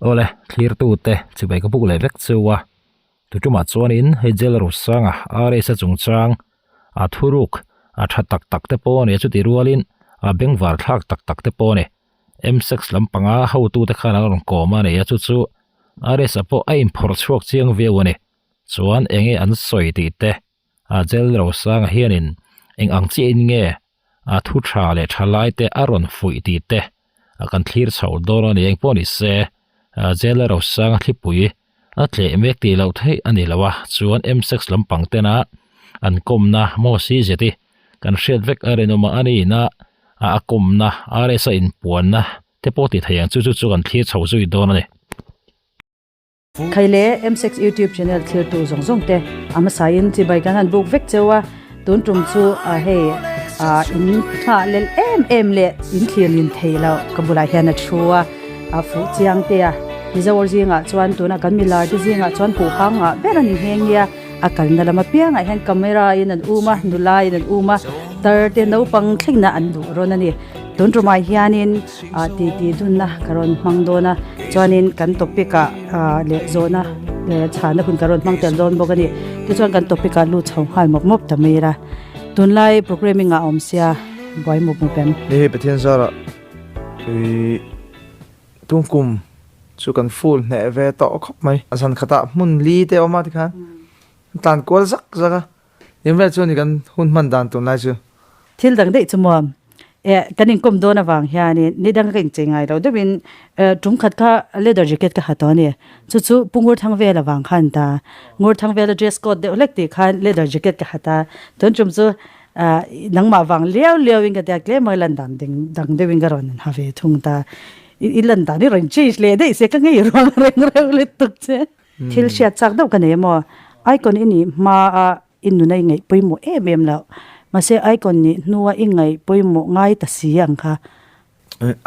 Awle, thlirtute chibai ka buk leh vek cheu a, tutumah chuanin hei Jail Rosanga RS a chungchang a thuruk a tha tak tak te pawh a ni a, chuti rualin a bengvar thlak tak tak te pawh a ni. M6 lampanga hotute khan an rawn kawm a ni a, chu chu RS a pawh a inphawrh chhuak chiang viau a ni. Chuan enge an sawi tih te a Jail Rosanga hianin eng ang chiahin nge a thu tha leh tha lai te a rawn fuih tih te a kan thlir chho dawn a ni engpawh ni se Jail Rosanga thlipui a tleh mek tih loh theih a ni lo a chuan M6 lampang tena an kawmna maw si zet hi kan hriat vek a rinawm a a ni ina a kawmna RS a inpuanna te pawh ti thei ang chu chu chu kan thlir chho zui dawn a ni. Khai le M6 YouTube channel thlirtu zawng zawng te a hmasain chibai kan han buk vek cheu a, tun tum chu hei in thlah lel em em leh in thlir nin thei lo ka bulah hian a thu a, a fuh chiang te a, Mizo zingah chuan tuna kan milar te zingah chuan huh hang ngah ber a ni nghe nghe a, a kalna lam apiangah hian camera in an um a, nula in an um a, tar te naupang thlengna an duh rawn a ni, tun tumah hianin. ah ti ti dunna ka rawn hmang dawn a chuanin kan topic ah ah leh zawhna leh chhana hun ka rawn hmang tel dawn bawk a ni tichuan kan topic ah lut chho nghal mawp mawp ta mai ila tunlai programming ah a awm sia buai mawp mawp em. Ni hei Pathian zarah ih tungkum chu kan full hneh ve tawh khawp mai. A zan khatah hmun li te a awm a tikhan tlan kual zak zak a. Eng vel chu ni kan hun hman dan tunlai chu. Thil dang daih chu maw eh kan inkawm dawn avang hianin ni dang ka inchei ngai lo deuhin eh tum khat kha leather jacket ka ha tawh a ni. Chu chu Pu Ngurthangvela vang khan ta. Ngurthangvela dress code deuh hlek tih khan leather jacket ka ha ta. Tun tum chu ah nangmah vang liau liau in ka tia tlem a lan dan ding dang deuhin ka rawn ha ve thung ta. I lan dan hi rawn change leh daih se ka ngei ruang reng reuh lutuk che. Thil hriat chak deuh ka nei emaw? Icon i nih hma a i nuna i ngaih pawimawh em em loh. Mahse icon nih hnua i ngaih pawimawh ngai ta si ang kha.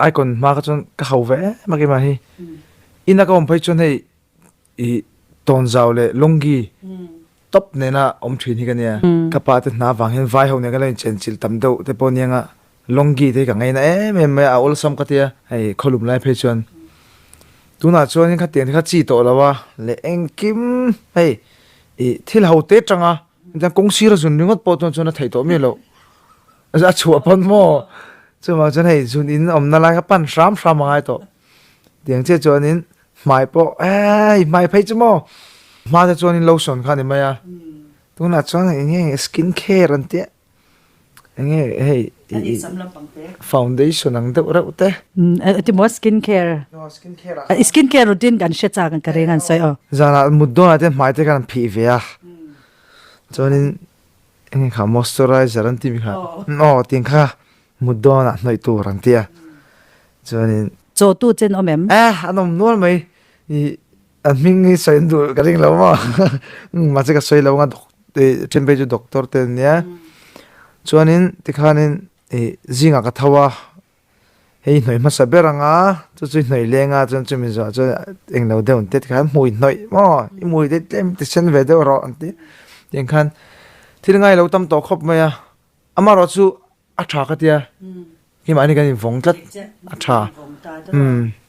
Icon hma kha chuan ka hau ve em a keimah hi. Ina ka awm phei chuan hei i tawnzau leh lawnggi top nena awm thin hi ka nia. Ka pa te hna vang hian vai ho nen ka lo inchenchilh tam deuh te pawh nia nga Lawnggi te hi ka ngaina em em mai a, a awlsam ka tia, hei khawlum lai phei chuan tunah chuanin khatiang te kha chi tawh lo a, leh engkim hei ih thil ho te tanga chuan kawng sira zun ringawt pawh chuan chuan a theih tawh miah loh, a chhuah pawn maw chuvang chuan hei zun in awmna lai kha pan hram hram a ngai tawh, tiang chiah chuanin hmai pawh eii hmai phei chu maw hma te chuanin lotion kha a ni mai a, tunah chuan eng nge skin care an tia. Enge hei foundation ang deuh reuh te. Ati maw skin care. No skin care ah. Skin care routine kan hre chak ang ka ring an sawi aw. Zanah mut dawnah te hmai te khan an phih ve a. Chuanin enge kha moisturizer an tih mi kha. Aw tiang kha mut dawnah hnawih tur an tia. Chuanin. Chaw tu chen awm em? Eh an awm nual mai. I An hming hi sawi an duh ka ring lo maw? Mahse ka sawi lo anga then phei chu doctor te an nia. Chuanin tikhanin ih zingah ka tho a, hei hnawih hmasa ber anga chu chu hnawih leng a chuan chumi zawh chuan englo deuh an tia tikhan hmui hnawih maw i hmui te tlem ti sen ve deuh rawh an ti. Tiang khan thil ngai lo tam tawh khawp mai a, amaherawh chu a tha ka tia keimahni kan invawng tlat a tha.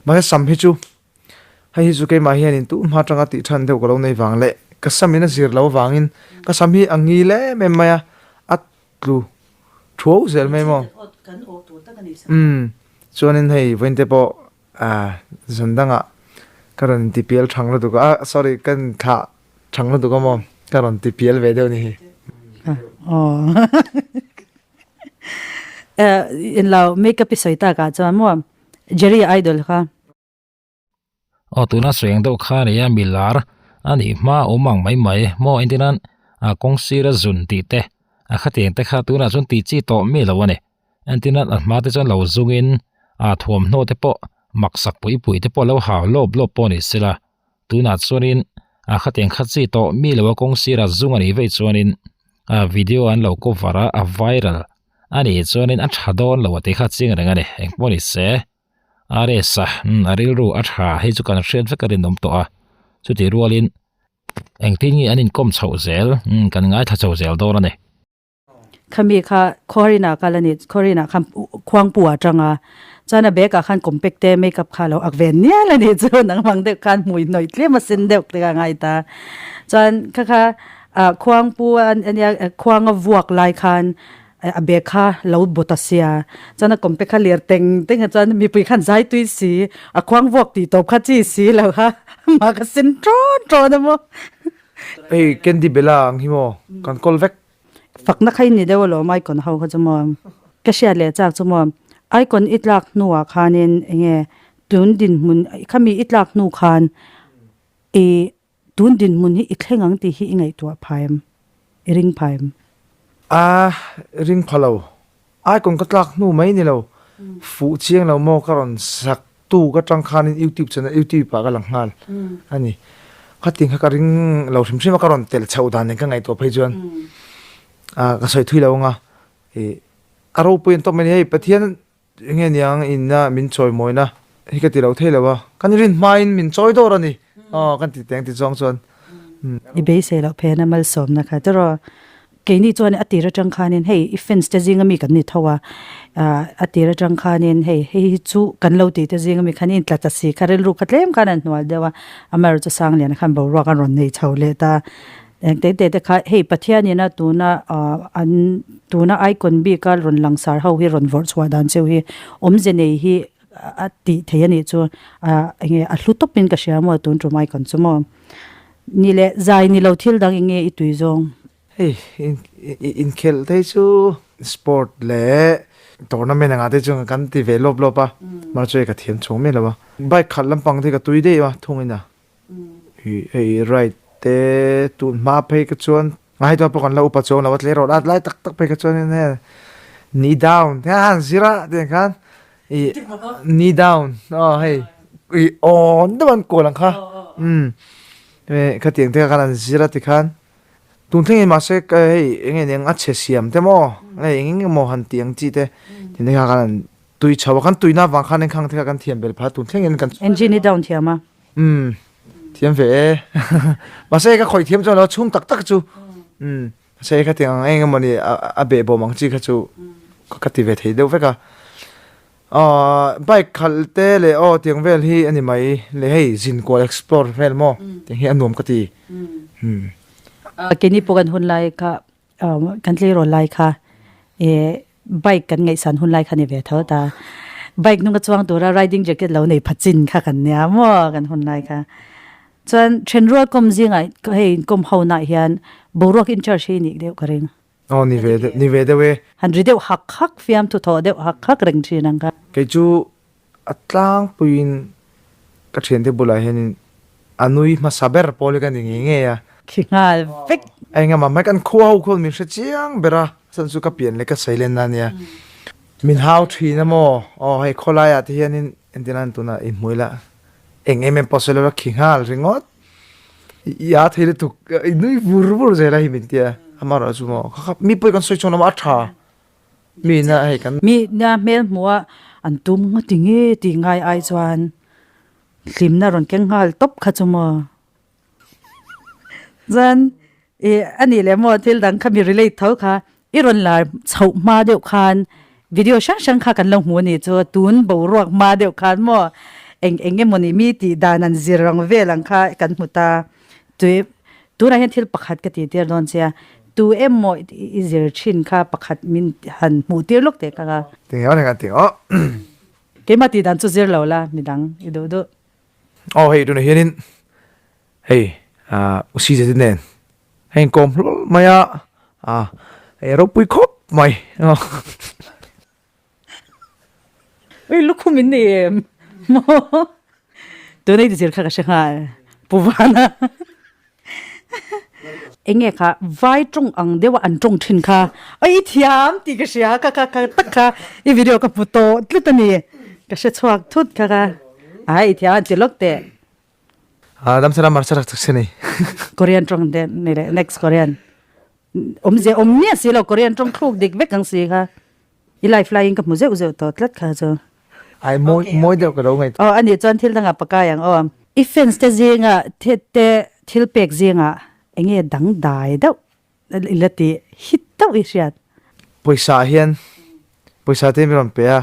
Mahse sam hi chu Hei hi chu keimah hianin tun hma atanga tih than deuh ka lo nei vang leh ka sam in a zir lo avangin ka sam hi a ngil em em mai a, a tlu thuau zel mai maw. Umm chuanin hei vawiin te pawh ah zan dangah ka rawn inti pial thang lutuk a, sorry ka inthlah thang lutuk a maw ka rawn ti pial ve deuh a ni hi. Inlo makeup i sawi takah chuan maw Jerry Idol kha. Aw tuna sawi ang deuh kha a ni a milar a nih hma a awm ang mai mai maw engtin a kawng sira zun tih te a khatiang te kha tunah chuan tih chi tawh mi lo a ni engtin a hma te chuan lo zungin a thuamhnaw te pawh maksak pui pui te pawh lo hau lawp lawp pawh a ni sela tunah chuanin a khatiang kha chi tawh mi lo a kawng sira zung a nih veih chuanin a video an lo cover a a viral a nih chuanin a tha dawn lo a tih kha chiang reng a ni engpawh ni se. RS a a rilru a tha hei chu kan hriat vek a rinawm tawh a chutih rualin engtin nge an inkawm chhoh zel kan ngaithla chho zel dawn a ni. Khami kha Khawrina kal a ni Khawrina kha Khuangpu ah tang a. Chuan a bag ah khan compact te makeup kha lo ak ve nial a nih chu nangmang deuh khan hmui hnawih tlem a sen deuh te ka ngai ta. Chuan kha kha ah khuangpu a nia khuang a vuak lai khan a bag kha lo bawt a sia chuan a compact kha ler teng teng a chuan mipui khan zai tui si a khuang vuak tih tawp kha chi si lo kha mah ka sen ṭawn ṭawn a maw. Hei Candy Bella ang hi maw kan kawl vek. Fakna kha i ni deuh alawm icon ho kha chu maw? Ka hriat leh chak chu maw? Icon i tlak hnuah khanin enge tun dinhmun khami i tlak hnu khan i tun dinhmun hi i thleng ang tih hi i ngaihtuah phai em? I ring phai em? A ring pha lo. Icon ka tlak hnu mai ni lo. Fuh chiang lo maw ka rawn sak tu ka tang khanin YouTube channel YouTube ah ka lang nghal a ni. Khatin kha ka ring lo hrim hrim a ka rawn tel chhoh dan nen ka ngaihtuah phei chuan ah ka sawi thui lo anga ih a ropui an tawp mai a ni. Hei Pathian enge niang inna min chawi mawina hi ka ti lo thei lo a, kan rin hmain min chawi dawr a ni aw kan ti teng ti zawng chuan. I beisei loh phena malsawmna kha tiraw Keini chuan a tir atang khanin hei i fans te zinga mi kan ni tho a, a tir atang khanin hei hei hi chu kan lo tih te zinga mi khan in tla ta si kha rilru kha tlem khan an hnual deuh a, amaherawhchu chu Sangliana khan boruak an rawn nei chho leh ta. Eng te te te kha hei Pathianin a tuna an tuna icon bika rawn langsar ho hi rawn vawrh chhuah dan cheu hi awmze nei hi a tih thei a nih chu enge a hlu tawpin ka hria maw tun tum icon chu maw. Ni leh zai ni lo thil dang enge i tui zawng? Hei inkhelh te hi chu sport leh tournament anga te chu kan ti ve lawp lawp a, mahse ka thiam chhung miah lo a. Bike khalh lampang te ka tui daih a thung in a. Hei ride te tun hma phei ka chuan ngai chuan pawh kan la upa chuang lo a tleirawl at lai tak tak phei ka chuan in hei knee down te khan zir a tiang khan ih knee down aw hei ih awn deuh an kawl ang kha umm khatiang te khan an zir a tikhan tun thleng in mahse hei eng nge niang a chhe siam te maw hei eng eng emaw han tih ang chi te tin te kha khan an tui chho a kan tuina avang khan engkhang te kha kan thiam bel phah tun thleng in kan Engine i down thiam a. Umm thiam ve e mahse ka khawih thiam chuan lo chhung tak tak chu umm mahse khatiang ang eng emaw ni a behbawm ang chi kha chu ka ti ve thei deuh vek a aw bike khalh te leh aw tiang vel hi a ni mai leh hei zin kual explore vel maw tiang hi a nuam ka ti umm. Keini pawh kan hun lai kha Kan tleirawl lai kha eh bike kan ngaihsan hun lai kha ni ve tho ta. Bike hnung a chuang tura riding jacket lo nei pha chin kha kan nia maw kan hun lai kha. Chuan thenrual kawm zingah hei inkawm ho nah hian boruak in charge hi nih deuh ka ring. Aw ni ve deuh ni ve deuh e. Han ri deuh hak hak fiam thu thawh deuh hak hak reng thin ang kha. Kei chu A tlangpuiin ka thiante bulah hianin a nui hmasa ber pawl hi ka ni ngei ngei a. Khi nghal vek. A engemaw mai kan khua ho khuan min hre chiang ber a, chuan chu ka pian leh ka sawi len a nia. Min hau thin a maw? Aw hei khawlaiah te hianin entir nan tunah i hmui la eng em em pawh sawi lo la khi nghal ringawt. I a thei lutuk i nui vur vur zel a hi min tia. Amaherawhchu maw kha kha mi pawh hi kan sawi chhuak lo maw a tha. Mi na hei kan. Mi na hmel hmuh a an tum nga ti nge tih ngai ai chuan hlimna rawn keng nghal tawp kha chu maw. Chuan ih a nih leh maw thil dang kha mi relate tho kha i rawn lar chhoh hma deuh khan video hrang hrang kha kan lo hmu a nih chu tun boruak hma deuh khan maw eng eng emaw ni mi tih dan an zir ang vel ang kha kan hmu ta. Tui, tunah hian thil pakhat ka tih tir dawn che a, tu emaw i zir thin kha pakhat min han hmuh tir lawk teh ka ka. Tinge aw eng a ti aw. Keimah tih dan chu zir lo la, midang i duh duh. Aw hei tunah hianin hei u CZ nen hei inkawm hlawl mai a, hei ropui khawp mai. Ui lukhum in nei em maw tuna i zir kha ka hre nghal pu vana enge kha vai tawng ang deuha an tawng thin kha oi i thiam tih ka hria kha kha kha tak kha i video ka hmu tawh tlut a ni ka hre chhuak thut kha kha ai i thiam an ti lawk teh. Damsara marsa rak chak se nei. Korean tawng te nei leh next Korean awmzia awm miah si lo Korean tawng thluk dik vek ang si kha. I life laiin ka hmu zeuh zeuh tawh tlat kha chu. Ai mawi mawi deuh ka lo ngaihtuah. Aw ani chuan thil dangah pakai ang aw. I fans te zinga the te thil pek zingah enge dang dai deuh i la tih hit deuh i hriat. Pawisa ah hian pawisa te mi rawn pe a.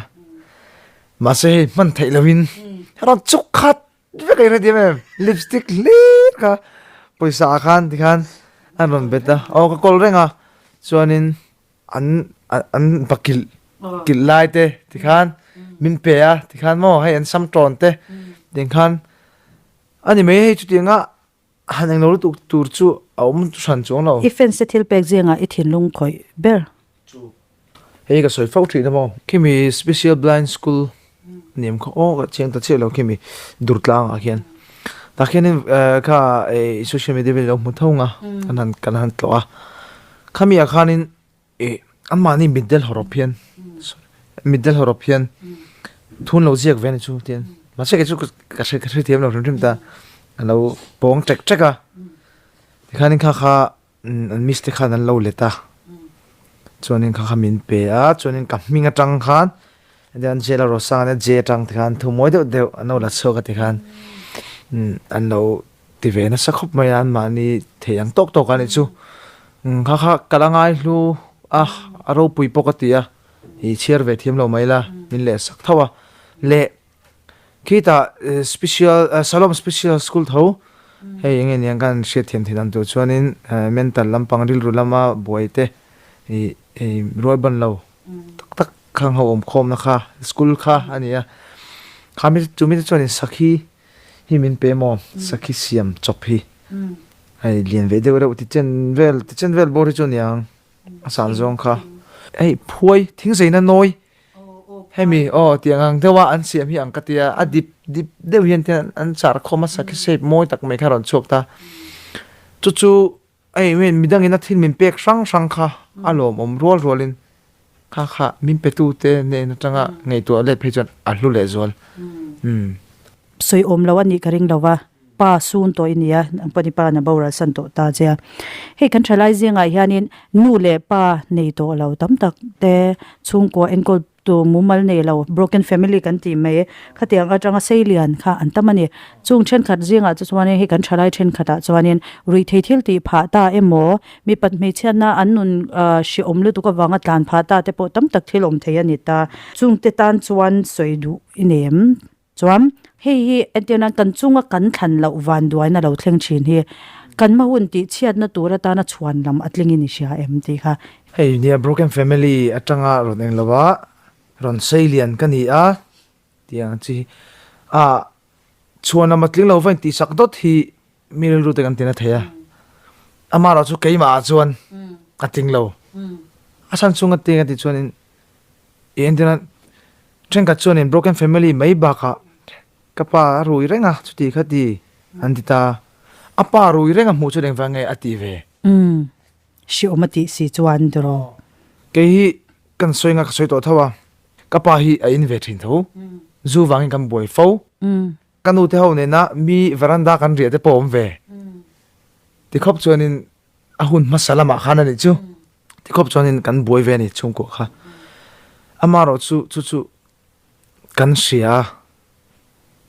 Mahse hei hman theih loin rawn chuk khat vek a inhrethiam em lipstick hlir kha pawisa ah khan tikhan an rawn bet a aw ka kawl reng a chuanin an an va kilh kilh lai te tikhan min pe a tikhan maw hei an sam tawn te tiang khan a ni mai hei chutianga han englo lutuk tur chu a awm hran chuang lo. I fans te thil pek zingah i thinlung khawih ber. Chu hei ka sawi fo thin a maw. Khimi special blind school niam kha aw ka chiang ta chiah lo khimi Durtlang ah khian tah khianin kha social media vel lo hmu tho nga kan han kan han tlawh a khami ah khanin Ih, anmahni mitdel hawrawp hian, sorry, mitdel hawrawp hian thun lo ziak ve a ni chu tian. Mahse kei chu ka hre ka hrethiam lo hrim hrim ta, a lo pawng ṭek ṭek a. Tikhanin kha kha an miss te khan an lo let a, chuanin kha kha min pe a, chuanin ka hming aṭang khan Chuan J la Rosang ania J atang tikhan thu mawi deuh deuh an lo la chhuak a tikhan an lo ti ve nasa khawp mai a anmahni thei ang tawk tawk a nih chu kha kha ka la ngai hlu a a ropui pawh ka ti a ih chhiar ve thiam lo mai la min leh sak tho a leh khitah special Salom special school tho hei eng nge niang kan hriat thiam theih dan tur chuanin mental lampang rilru lama buai te ih rual ban lo. Tak tak khang ho awm khawmna kha school kha a ni a kha mi chu mi te chuanin sakhi hi min pe maw sakhi siam chawp hi hei lian ve deuh reuh ti chen vel ti chen vel bawr hi chu a niang a san zawng kha hei phuai thingzeina nawi hemi aw tiang ang deuha an siam hi ang ka tia a dip dip deuh hian te an char khawm a sakhi shape mawi tak mai kha a rawn chhuak ta chu chu. Hei hian midangin a thil min pek hrang hrang kha a lawmawm rual rualin kha kha min petute hnen atanga ngaihtuah let phei chuan a hlu leh zual. Umm. Sawi awm lo a nih ka ring lo va, pa sun tawh i nia, ang pawhin i pa na boral san tawh ta che a. Hei kan thalai zingah hianin nu leh pa nei tawh lo tam tak te chhungkua enkawl Tu mumal nei lo, broken family kan tih mai, khatiang atanga sei lian kha an tam a ni. Chung thenkhat zingah chu chuanin hei kan thalai thenkhatah chuanin ruihthei thil tih phah ta emaw, mipat hmeichhiatna an nun hrehawm lutuk avanga tlan phah ta te pawh tam tak thil awm thei a ni ta. Chungte tan chuan sawi duh i nei em? Chuan hei hi entir nan kan chunga kan thlan loh vanduaina lo thleng thin hi kan hma hun tih chhiatna tur atana chhuan lam a tlingin i hria em tih kha. Hei nia broken family atanga rawn eng lo a, rawn sei lian ka ni a tih ang chi hi a chhuan lam a tling lo va intihsak dawt hi mi rilru te kan ti na thei a, amaherawh chu keimah ah chuan a tling lo, a chhan chhunga teng a tih chuanin I entir a, thenkhat chuanin broken family mai bakah ka pa a rui reng a chuti kha ti an ti ta a, a pa rui reng a hmuh chuan engvang nge a tih ve? Umm, hriawm a tih si chuan tiraw? Kei hi kan sawi nga ka sawi tawh tho a, ka pa hi a in ve thin tho, zu vangin kan buai fo, ka nu te ho nena mi veranda kan riah te pawh a awm ve, tikhawp chuanin A hun hmasa lamah khan a nih chu. Tikhawp chuanin kan buai ve a ni chhungkua kha. Amaherawh chu chu chu kan hria a,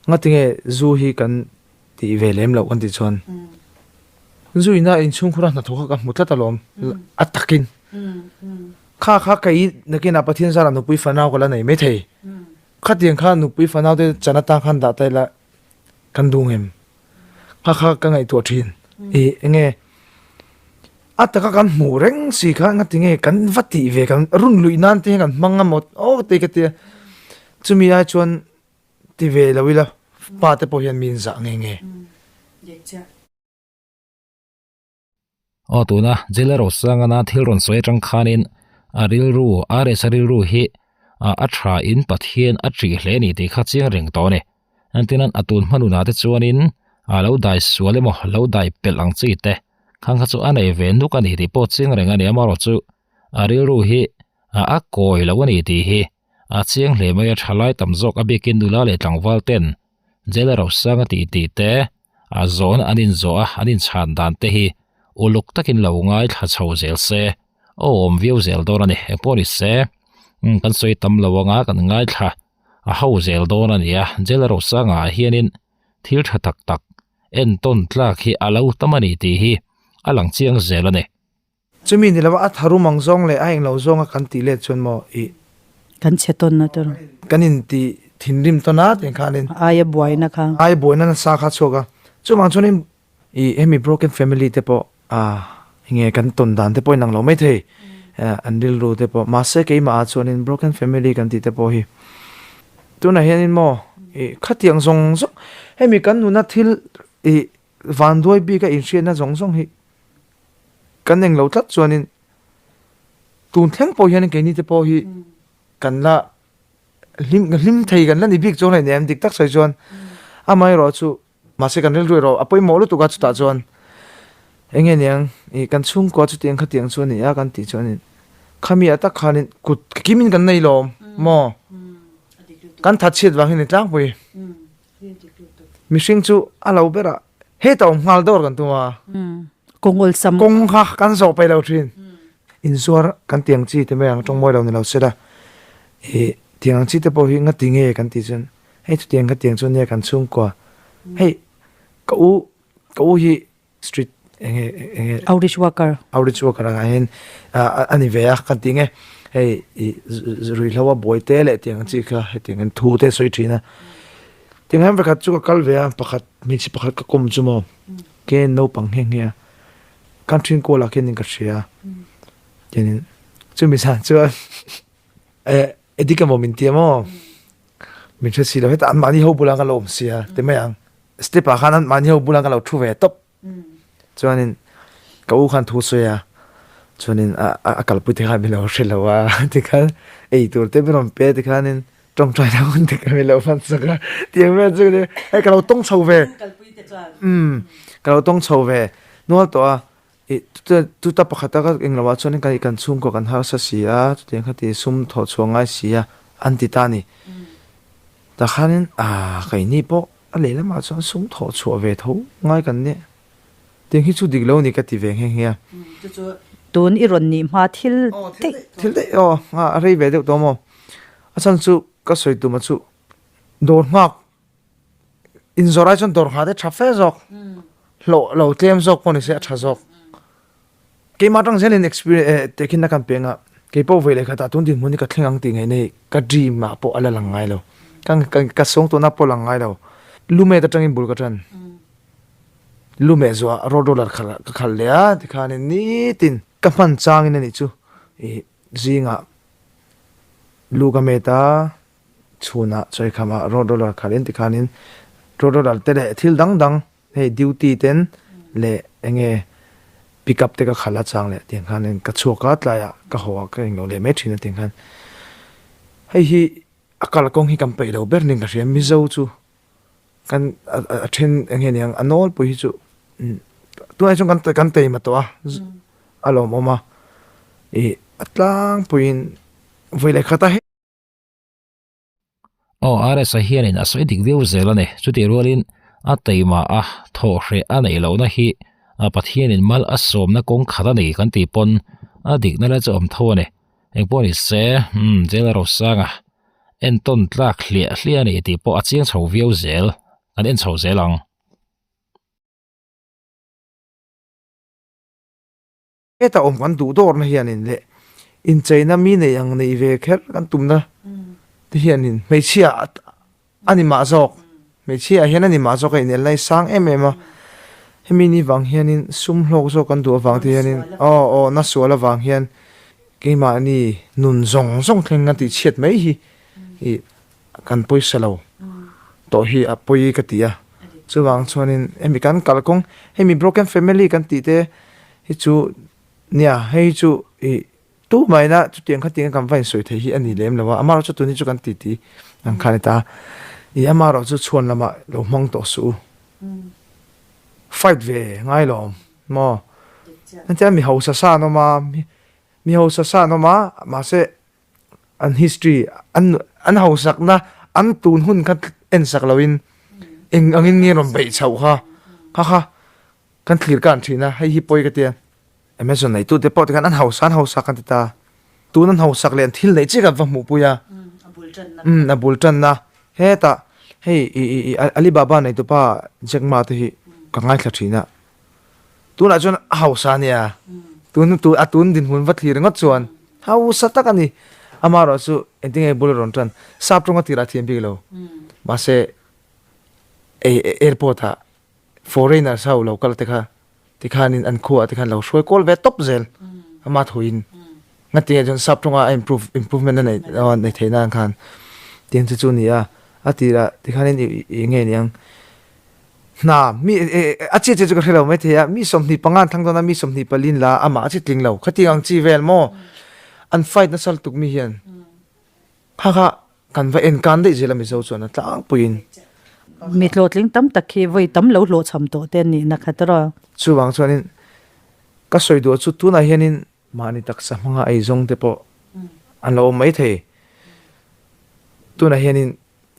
ngatinge zu hi kan tih ve lem loh kan tih chuan zu ina inchhungkhura hnathawk kha ka hmu tlat alawm a takin. Kha kha kei nakinah Pathian zarah nupui fanau ka la nei maithei. Khatiang kha nupui fanau te chan atan khan dah ta ila kan duh ngem. Kha kha ka ngaihtuah thin. I enge a taka kan hmuh reng si kha ngati nge kan va tih ve kan run luih nan te hian kan hmang a maw aw te ka tia. Chumi ai chuan ti ve lo ila pa te pawh hian min zah nge nge. Aw tuna Jailer Rosangana thil rawn sawi atang khanin a rilru RS a rilru hi a tha in Pathian a ṭih hle a ni tih kha chiang reng tawh a ni. Engtinan a tun hmanunah te chuanin a lo dai sual emaw lo dai pelh ang chi te khang kha chu a nei ve nuk a ni tih pawh chiang reng a ni amaherawhchu a rilru hi a kawi lo a ni tih hi a chiang hle mai a thalai tam zawk a bikin nula leh tlangval ten Jailer Rosanga tih tih te a zawn an inzawh a an inchhan dan te hi uluk takin lo ngaithla chho zel se a awm viau zel dawn a ni engpawh ni se umm kan sawi tam lo anga kan ngaithla a ho zel dawn a ni a Jailer Rosanga ah hianin thil tha tak tak entawn tlak hi a lo tam a ni tih hi a lang chiang zel a ni. Chumi ni lova a tharum ang zawng leh a englo zawnga kan tih let chuan maw ih. Kan chhe tawn na tur. Kan in ti thinrim tawn a tiang khanin. Aia buaina kha. Aia buaina nasa kha a chhuak a. Chuvang chuanin i hemi broken family te pawh enge kan tawn dan te pawh inang lo maithei an rilru te pawh mahse keimah ah chuanin broken family kan tih te pawh hi tunah hianin maw i khatiang zawng zawng hemi kan nuna thil i vanduai bik a inhriatna zawng zawng hi kan englo tlat chuanin tun thleng pawh hianin keini te pawh hi kan la hlim hlim thei kan la ni bik chuang hleinem dik tak sawi chuan amaherawh chu Mahse kan rilru erawh a pawimawh lutuk a chutah chuan eng nge niang ih kan chhungkua chutiang khatiang chu a ni a kan tih chuanin khami ah tak khanin kut kimin kan nei lawm maw kan that chhiat vang hi ni tlangpui mihring chu a lo berah hetah awm nghal dawr kan tum a kawng awlsam kawng kha kan zawh peih lo thin inzuar kan tiang chi te mai ang tawngmawi lo ni lo se la ih tiang ang chi te pawh hi ngati nge kan tih chuan Hei chutiang khatiang chu nia kan chhungkua. Hei ka u ka u hi street enge enge Outreach worker. Outreach worker ang hian a ni ve a kan ti nge hei i ruihhlo a buai te leh tiang ang chi kha hetiang hian thu te sawi thin a. Tiang hian vekhat chu ka kal ve a pakhat hmeichhe pakhat ka kawm chu maw ke naupang nghe nghe a kan thin kual ah khian in ka hria tiangin chumi zan chuan Edik emaw min ti emaw min hre si lo hetah an mahni ho bulah ka lo awm sia ti mai ang step ah khan an mahni ho bulah ka lo thu ve tawp chuanin ka u khan thu sawi a chuanin a a kalpui te khan min lo hre lo a tikhan ei tur te min rawn pe tikhanin tawngtai na hun te kha min lo hman sak a tiang vel chu hei ka lo tawng chho ve ka lo tawng chho ve nual tawh a. Ih chuta pakhata ka eng lohah chuanin kan kan chhungkaw kan harsa si a, chutiang kha ti sum thawh chhuah ngai si a, an ti ta a ni. Tah khanin ah keini pawh a lehlamah chuan sum thawh chhuah ve tho ngai kan nia. Tiang hi chu dik lo a ni ka ti ve nghe nghe a. Chu chu tun i rawn nih hma thil daih. Thil daih aw, a rei ve deuh tawh maw? A chhan chu ka sawi tuma chu dawr nghak Inzawrh ai chuan dawr nghah te tha fe zawk, hlawh lo tlem zawk pawh ni se a tha zawk. Keimah atang zelin experience eh tehkhinna kan peng a, kei pawh vawi leh khatah tun dinhmun hi ka thleng ang tih ngaih nei ka dream ah pawh a la lang ngai lo, ka ka sawng tawhna pawh a lang ngai lo. Lumet atangin bul ka tan, lumet zuah road roller khalh ka khalh leh a tikhanin nitin ka hman changin a nih chu ih zingah lu ka met a. Chhunah chawikhamah road roller khalh in tikhanin road roller te leh thil dang dang hei duty ten leh enge pick up te ka khalh a chang leh tiang khanin ka chhuak a tlaiah ka haw a ka englo leh mai thin a tiang khan hei hi a kalkawng hi kan peih lo ber ning ka hria Mizo chu kan a then enge niang a nawlpui hi chu tunah chuan kan kan teima tawh a a lawmawm a ih a tlangpuiin vawi leh khat a hei. Aw, RS-a hianin a sawi dik viau zel a ni. Chutih rualin a teima a thawh hreh a neih lohna hi a Pathianin mal a sawmna kawng khat a ni kan tih pawn a dikna la chu awm tho a ni. Engpawh ni se, umm, Jail Rosanga entawn tlak hliah hliah a ni tih pawh a chiang chho viau zel, kan en chho zel ang. Heta awm kan duh dawrna hianin leh incheina mi nei ang nei ve kher kan tumna te hianin hmeichhia a ni mah zawk, hmeichhia hian a ni mah zawk a inel lai sang em em a, hemi ni vang hianin sum hlawk zawk kan duh avang te hianin aw aw na sual avang hian keimahni nun zawng zawng thleng kan tihchhiat mai hi ih kan pawisa lo tawh hi a pawi ka ti a chuvang chuanin hemi kan kalkawng hemi broken family kan tih te hi chu nia hei chu ih tu maina chutiang khatiang kan va insawi theih hi a ni lem lo a amaherawhchu tun hi chu kan titi ang kha a ni ta ih amaherawhchu chhuan lamah lo hmang tawh suh u fight ve ngai lo awm maw hetiang mi hausa sa an awm a mi hausa sa an awm a mahse An history, an an hausakna, an tun hun kha en sak loin eng angin nge rawn beih chhoh kha kha kha kan thlir kan thin a, hei hi pawi ka tia. Amazon neitute pawh tikhan an hausa an hausak kan ti ta, tun an hausak leh an thil neih chiah kan va hmuhpui a, umm a bul tanna hetah hei i i Alibaba neitupa Jack Ma te hi ka ngaithla thin a. Tunah chuan a hausa a nia, tun a tun dinhmun va thlir ringawt chuan hausa tak a ni. Amaherawh chu engtin nge bul a rawn tan? Sap tawnga tirah a thiam bik lo. Mahse airport ah foreigners ho lo kal te kha tikhanin an khuaah te khan lo hruai kual ve tawp zel ama thuin ngati nge chuan sap tawnga a improve improvement a nei nei theih nan khan tiang chu chu a ni a a tirah tikhanin i nge niang hna mi a chiah chiah chu ka hre lo maithei a mi 25 an thlang dawn a mi 24 in la amah a chi tling lo khatiang ang chi vel maw an fight nasa lutuk mi hian Kha kha kan va en kan daih zel a Mizo chuan a tlangpuiin. Mi hlawhtling tam tak khi vawi tam lo hlawhchham tawh te an nihna kha tawrh a. Chuvang chuanin ka sawi duh chu tunah hianin mahni taksa hmanga eizawng te pawh an lo awm mai thei. Tunah hianin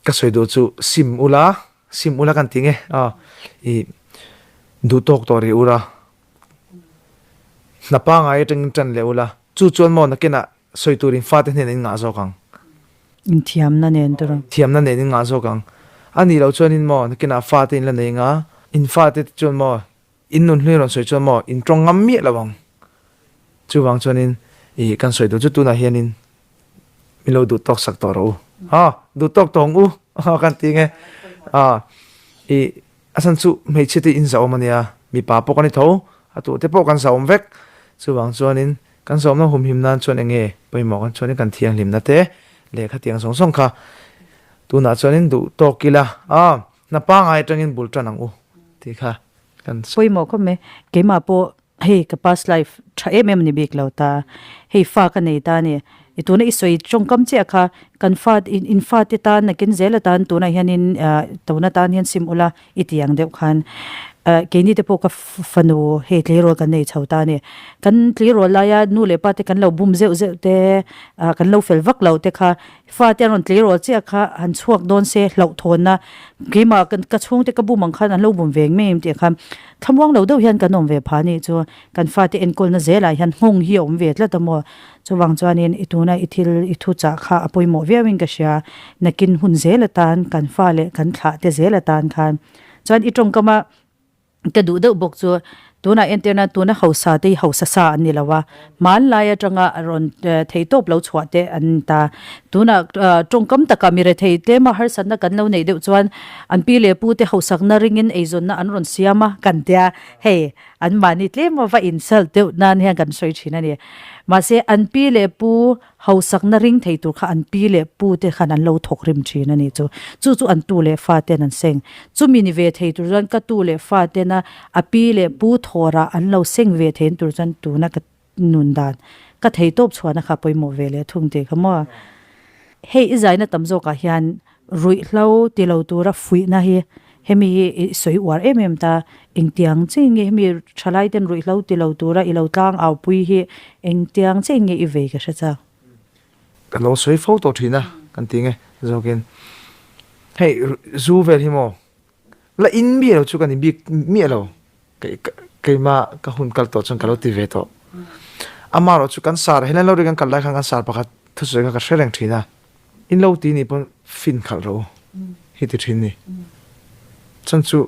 ka sawi duh chu sim ula, sim ula kan ti nge a, i duh tawk tawh rih ula, hna pangngai atangin tan leh ula, chu chuan maw nakinah Sawi turin fate hnenah in ngah zawk ang. Inthiamna nen tur ang. Thiamna nen in ngah zawk ang. A nih loh chuanin maw nakinah fate in la nei nga, in fate te chuan maw in nun hlui rawn sawi chuan maw in tawng ngam miah lo ang. Chuvang chuanin ih kan sawi duh chu tunah hianin min lo duh tawk sak tawh rawh u. Ha duh tawk tawh ang u kan ti nge. A ih a chhan chu hmeichhia te in zahawm a nia, mipa pawh kan ni tho, a tute pawh kan zahawm vek. Chuvang chuanin Kan zawmna humhim nan chuan eng nge pawimawh kan chuanin kan thianghlimna te lehkha tiang zawng zawng kha tunah chuanin duh tawk ila a hna pangai atangin bul tan ang u tih kha kan sawi. Pawimawh khawp mai. Keimah pawh hei ka past life tha em em a ni bik lo ta. Hei fa ka nei ta a ni. I tuna i sawi tawngkam chiah kha kan fa in fate tan nakin zel atan tunah hianin tona tan hian sim ula I ti ang deuh khan keini te pawh ka fanu hei tleirawl kan nei chho ta a ni. Kan tleirawl laia nu leh pa te kan lo bum zeuh zeuh te, kan lo fel vak lo te kha fa te an rawn tleirawl chiah kha han chhuak dawn se hlauhthawnna keimah ka chhungte ka bum ang khan an lo bum ve ngei em tih kha thlamuang lo deuh hian kan awm ve phah a nih chu. Kan fate enkawlna zelah hian nghawng hi a awm ve tlat a maw. Chuvang chuanin i tuna i thil i thuchah kha a pawimawh viauin ka hria. Nakin hun zel atan kan fa leh kan thlah te zel atan khan chuan i tawngkama ka duh deuh bawk chu tunah entirna tuna hausa te hi hausa sa an ni lo a, hmanlai atanga a rawn thei tawp lo chhuah te an ni ta. Tunah tawngkam takah mi rethei tlema harsatna kan lo neih deuh chuan an pi leh pu te hausakna ringin eizawnna an rawn siam a kan tia hei An mahni tlem a va insult deuh nan hian kan sawi thin a ni. Mahse, an pi leh pu hausakna ring thei tur kha an pi leh pu te khan an lo thawk rim thin a ni chu. Chu chu an tu leh fa ten an seng. Chumi ni ve thei tur chuan ka tu leh fa tena a pi leh pu thawrah an lo seng ve thein tur chuan tuna ka nun dan ka thei tawp chhuahna kha pawimawh ve leh thung tih kha maw. Hei i zaina tam zawkah hian Ruihhlo ti lo tura fuihna hi hemi hi i sawi uar em em ta, engtiang chiin nge hemi thalai ten ruihhlo ti lo tura i lo tlang au pui hi engtiang chiin nge i vei ka hre chak. Ka lo sawi fo tawh thin a kan ti nge zawkin hei zu vel hi maw la in miah lo chu ka ni bik miah lo keimah ka hun kal tawh chuan ka lo ti ve tawh amaherawh chu kan sar helai lo ri kan kal lai khan kan sar pakhat thusawi kha ka hre reng thin a. In lo ti nih pawn fin khalh rawh u hi ti thin ni. Chuan chu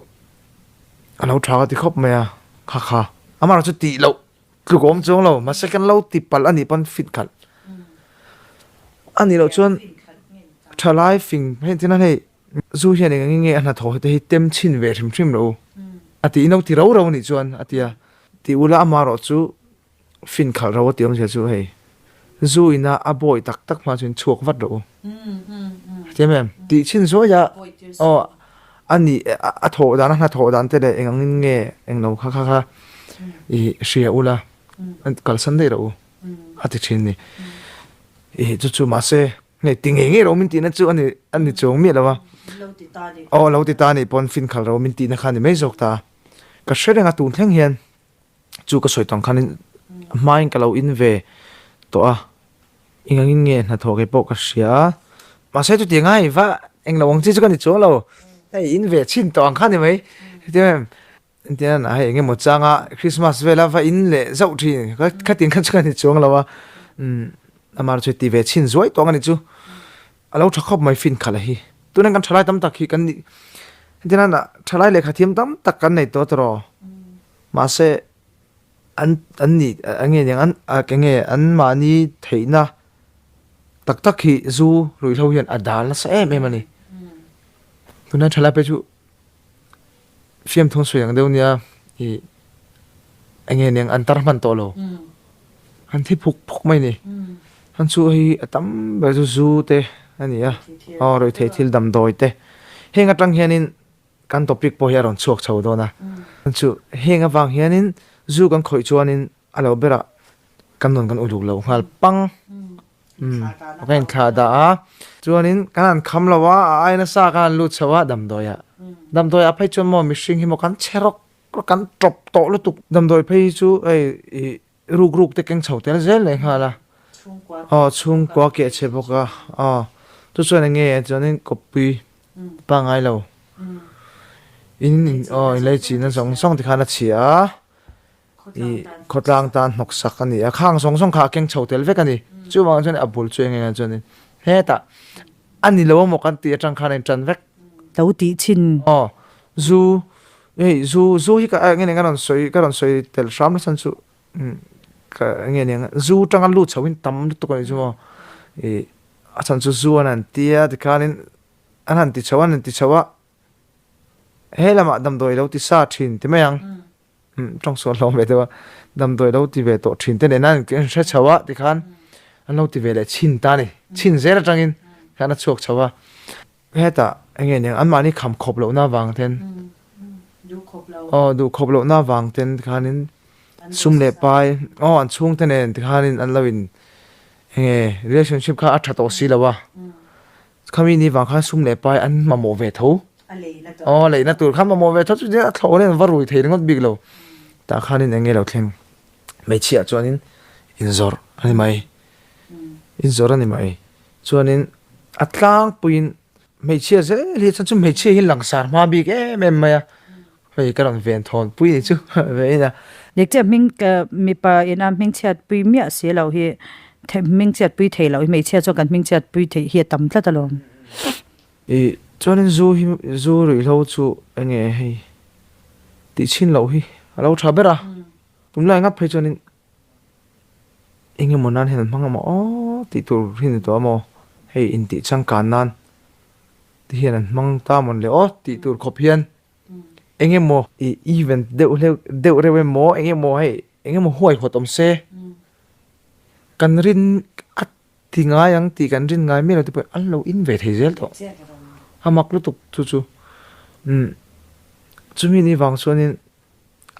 a lo tha ka ti khawp mai a, kha kha. Amaherawh chu tih loh tluk a awm chuang lo, mahse kan lo ti palh a nih pawn fin khalh a nih loh chuan thalai fing hei tin a hei zu hian eng eng nge a hnathawh te hi tem chhin ve hrim hrim rawh u a ti in lo ti rau rau a nih chuan a ti a, ti ula amaherawh chu Fin khalh ro a ti awmzia chu hei zu ina a bawi tak tak hma chuan chhuak vat rawh u. Hetiang em? Tih chhin zuai a aw a nih a thawh dan a hna thawh dan te leh eng angin nge eng lo kha kha kha i hria ula kalsan daih rawh u a ti thin ni. I chu chu mahse nge ti ngei ngei rawh min tihna chu a ni a ni chuang miah lo a. Aw lo ti ta nih pawn fin khalh ro min tihna kha a ni mai zawk ta. Ka hre reng a tun thleng hian. Chu ka sawi tawng khanin hmain ka lo in ve tawh a, engangin nge hnathawh kei pawh ka hria a, mahse chutiang a hei va englo ang chi chu ka ni chuang lo, hei in ve chhin tawh ang kha ni mai, hetiang em engtin a hei engemaw changa Christmas vela va in leh zauh thin khatiang kha chu ka ni chuang lo a, umm amah chu ti ve chhin zuai tawh ang a ni chu, a lo tha khawp mai fin khalh a hi, tunah kan thalai tam tak hi kan nih engtin a thalai lehkha thiam tam tak kan nei tawh tawh. Mahse, an an nih a nge niang an a ke nge an mahni theihna Tak tak hi zu ruihhlo hian a dal nasa em em a ni. Tunlai thalai phei chu fiamthu sawi ang deuh nia ih eng nge niang an tar hman tawh lo. An thi phuk phuk mai a ni. An chu hei a tam ber chu zu te a ni a, aw ruihtheih thil damdawi te. Heng atang hianin kan topic pawh hi a rawn chhuak chho dawn a. Chu heng avang hianin zu kan khawih chuanin A lo berah kan nun kan uluk lo nghal pang. Umm ka inthlah dah a. Chuanin kan han kham lo a, a ai nasa kan han lut chho a damdawiah. Damdawiah phei chuan maw mihring hi maw kan che rawk rawk kan tawp tawh lutuk. Damdawi phei hi chu hei ih ruk ruk te keng chho tel zel leh nghal a. Aw chhungkua keh chhe bawk a. Aw chu chuan eng nge chuanin kawppui pangngai lo. In aw inleichihna zawng zawng tikhan a chhia a. I khawtlang tan hnawksak a ni a, khang zawng zawng kha a keng chho tel vek a ni. Chuvang chuan a bul chu eng eng chuan hetah a ni lo amaw kan tih atang khan a intan vek. Lo tih chhin. Aw, zu, hei zu, zu hi ka eng nge ka rawn sawi, ka rawn sawi tel hram nasa chu ka eng nge niang zu tanga lut chho in tam lutuk a ni chu maw. I a chhan chu zu an han tia tikhanin an han ti chho a, an han ti chho a, he lamah damdawi lo ti sa thin ti mai ang. Tawng sual hlawm ve deuh a, damdawi lo ti ve tawh thin te nena an hre chho a tikhan an lo ti ve leh chhin ta a ni. Chhin zel atangin khan a chhuak chho a. Hetah eng nge niang anmahni kham khawp lohna avang ten aw duh khawp lohna avang ten tikhanin sum leh pai aw an chhungte nen tikhanin an lo in eng nge relationship kha a tha tawh si lo a. Khami ni vang khan sum leh pai an mamawh ve tho. Aw leihna tur khan mamawh ve tho chu a thlawh nen va rui thei ringawt bik lo. Tah khanin eng nge lo thleng. Hmeichhiah chuanin inzawrh a ni mai. Inzawrh a ni mai. Chuanin a tlangpuiin hmeichhia zel hi chuan chu hmeichhia hi langsar hma bik em em mai a. Hei ka rawn ven thawn pui ni chu ve in a. Dik chiah hming mipa ina hming chhiat pui miah si lo hi hming chhiat pui thei lo hi hmeichhia chuan kan hming chhiat pui theih hi a tam tlat alawm. I chuanin zu hi zu ruihhlo chu enge hei tih chhin loh hi a lo tha ber a tunlai ngap phei chuanin engemaw nan hian an hmang emaw aw tih tur hi ni tawh amaw hei intih changkan nan te hian an hmang ta mawn le aw tih tur khawp hian Eng emaw i event deuh hleuh deuh reuh emaw eng emaw hei eng emaw huaihawt awm se kan rin a ti ngai ang tih kan rin ngai miah lo te pawh an lo in ve thei zel tawh a mak lutuk chu chu umm chumi ni vang chuanin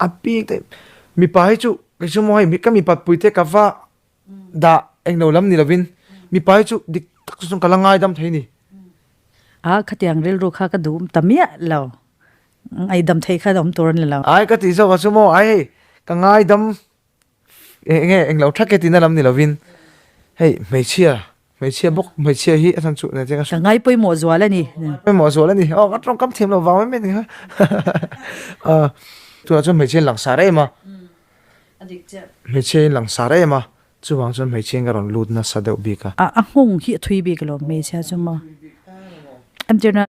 a bik daih mipa hi chu kei chu maw hei ka mipat pui te ka va dah englo lam ni lovin mipa hi chu dik tak chu chuan ka la ngaidam thei ni. A khatiang rilru kha ka duh ta miah lo, ngaidam thei kha awm tur a ni lo. Ai ka tih zawk ah chu maw ai hei ka ngaidam eng nge englo thak e tihna lam ni lovin hei hmeichhia hmeichhia bawk hmeichhia hi a chhan chu ka ngai pawimawh zual a ni. Pawimawh zual a ni aw ka tawngkam thiam lo vang mai mai a ni kha tunah chuan hmeichhia langsar em a. Hmeichhia in langsar em a, chuvang chuan hmeichhia in ka rawn lut nasa deuh bik a. A nghawng hi a thui bik lo hmeichhia chu maw. Entirna.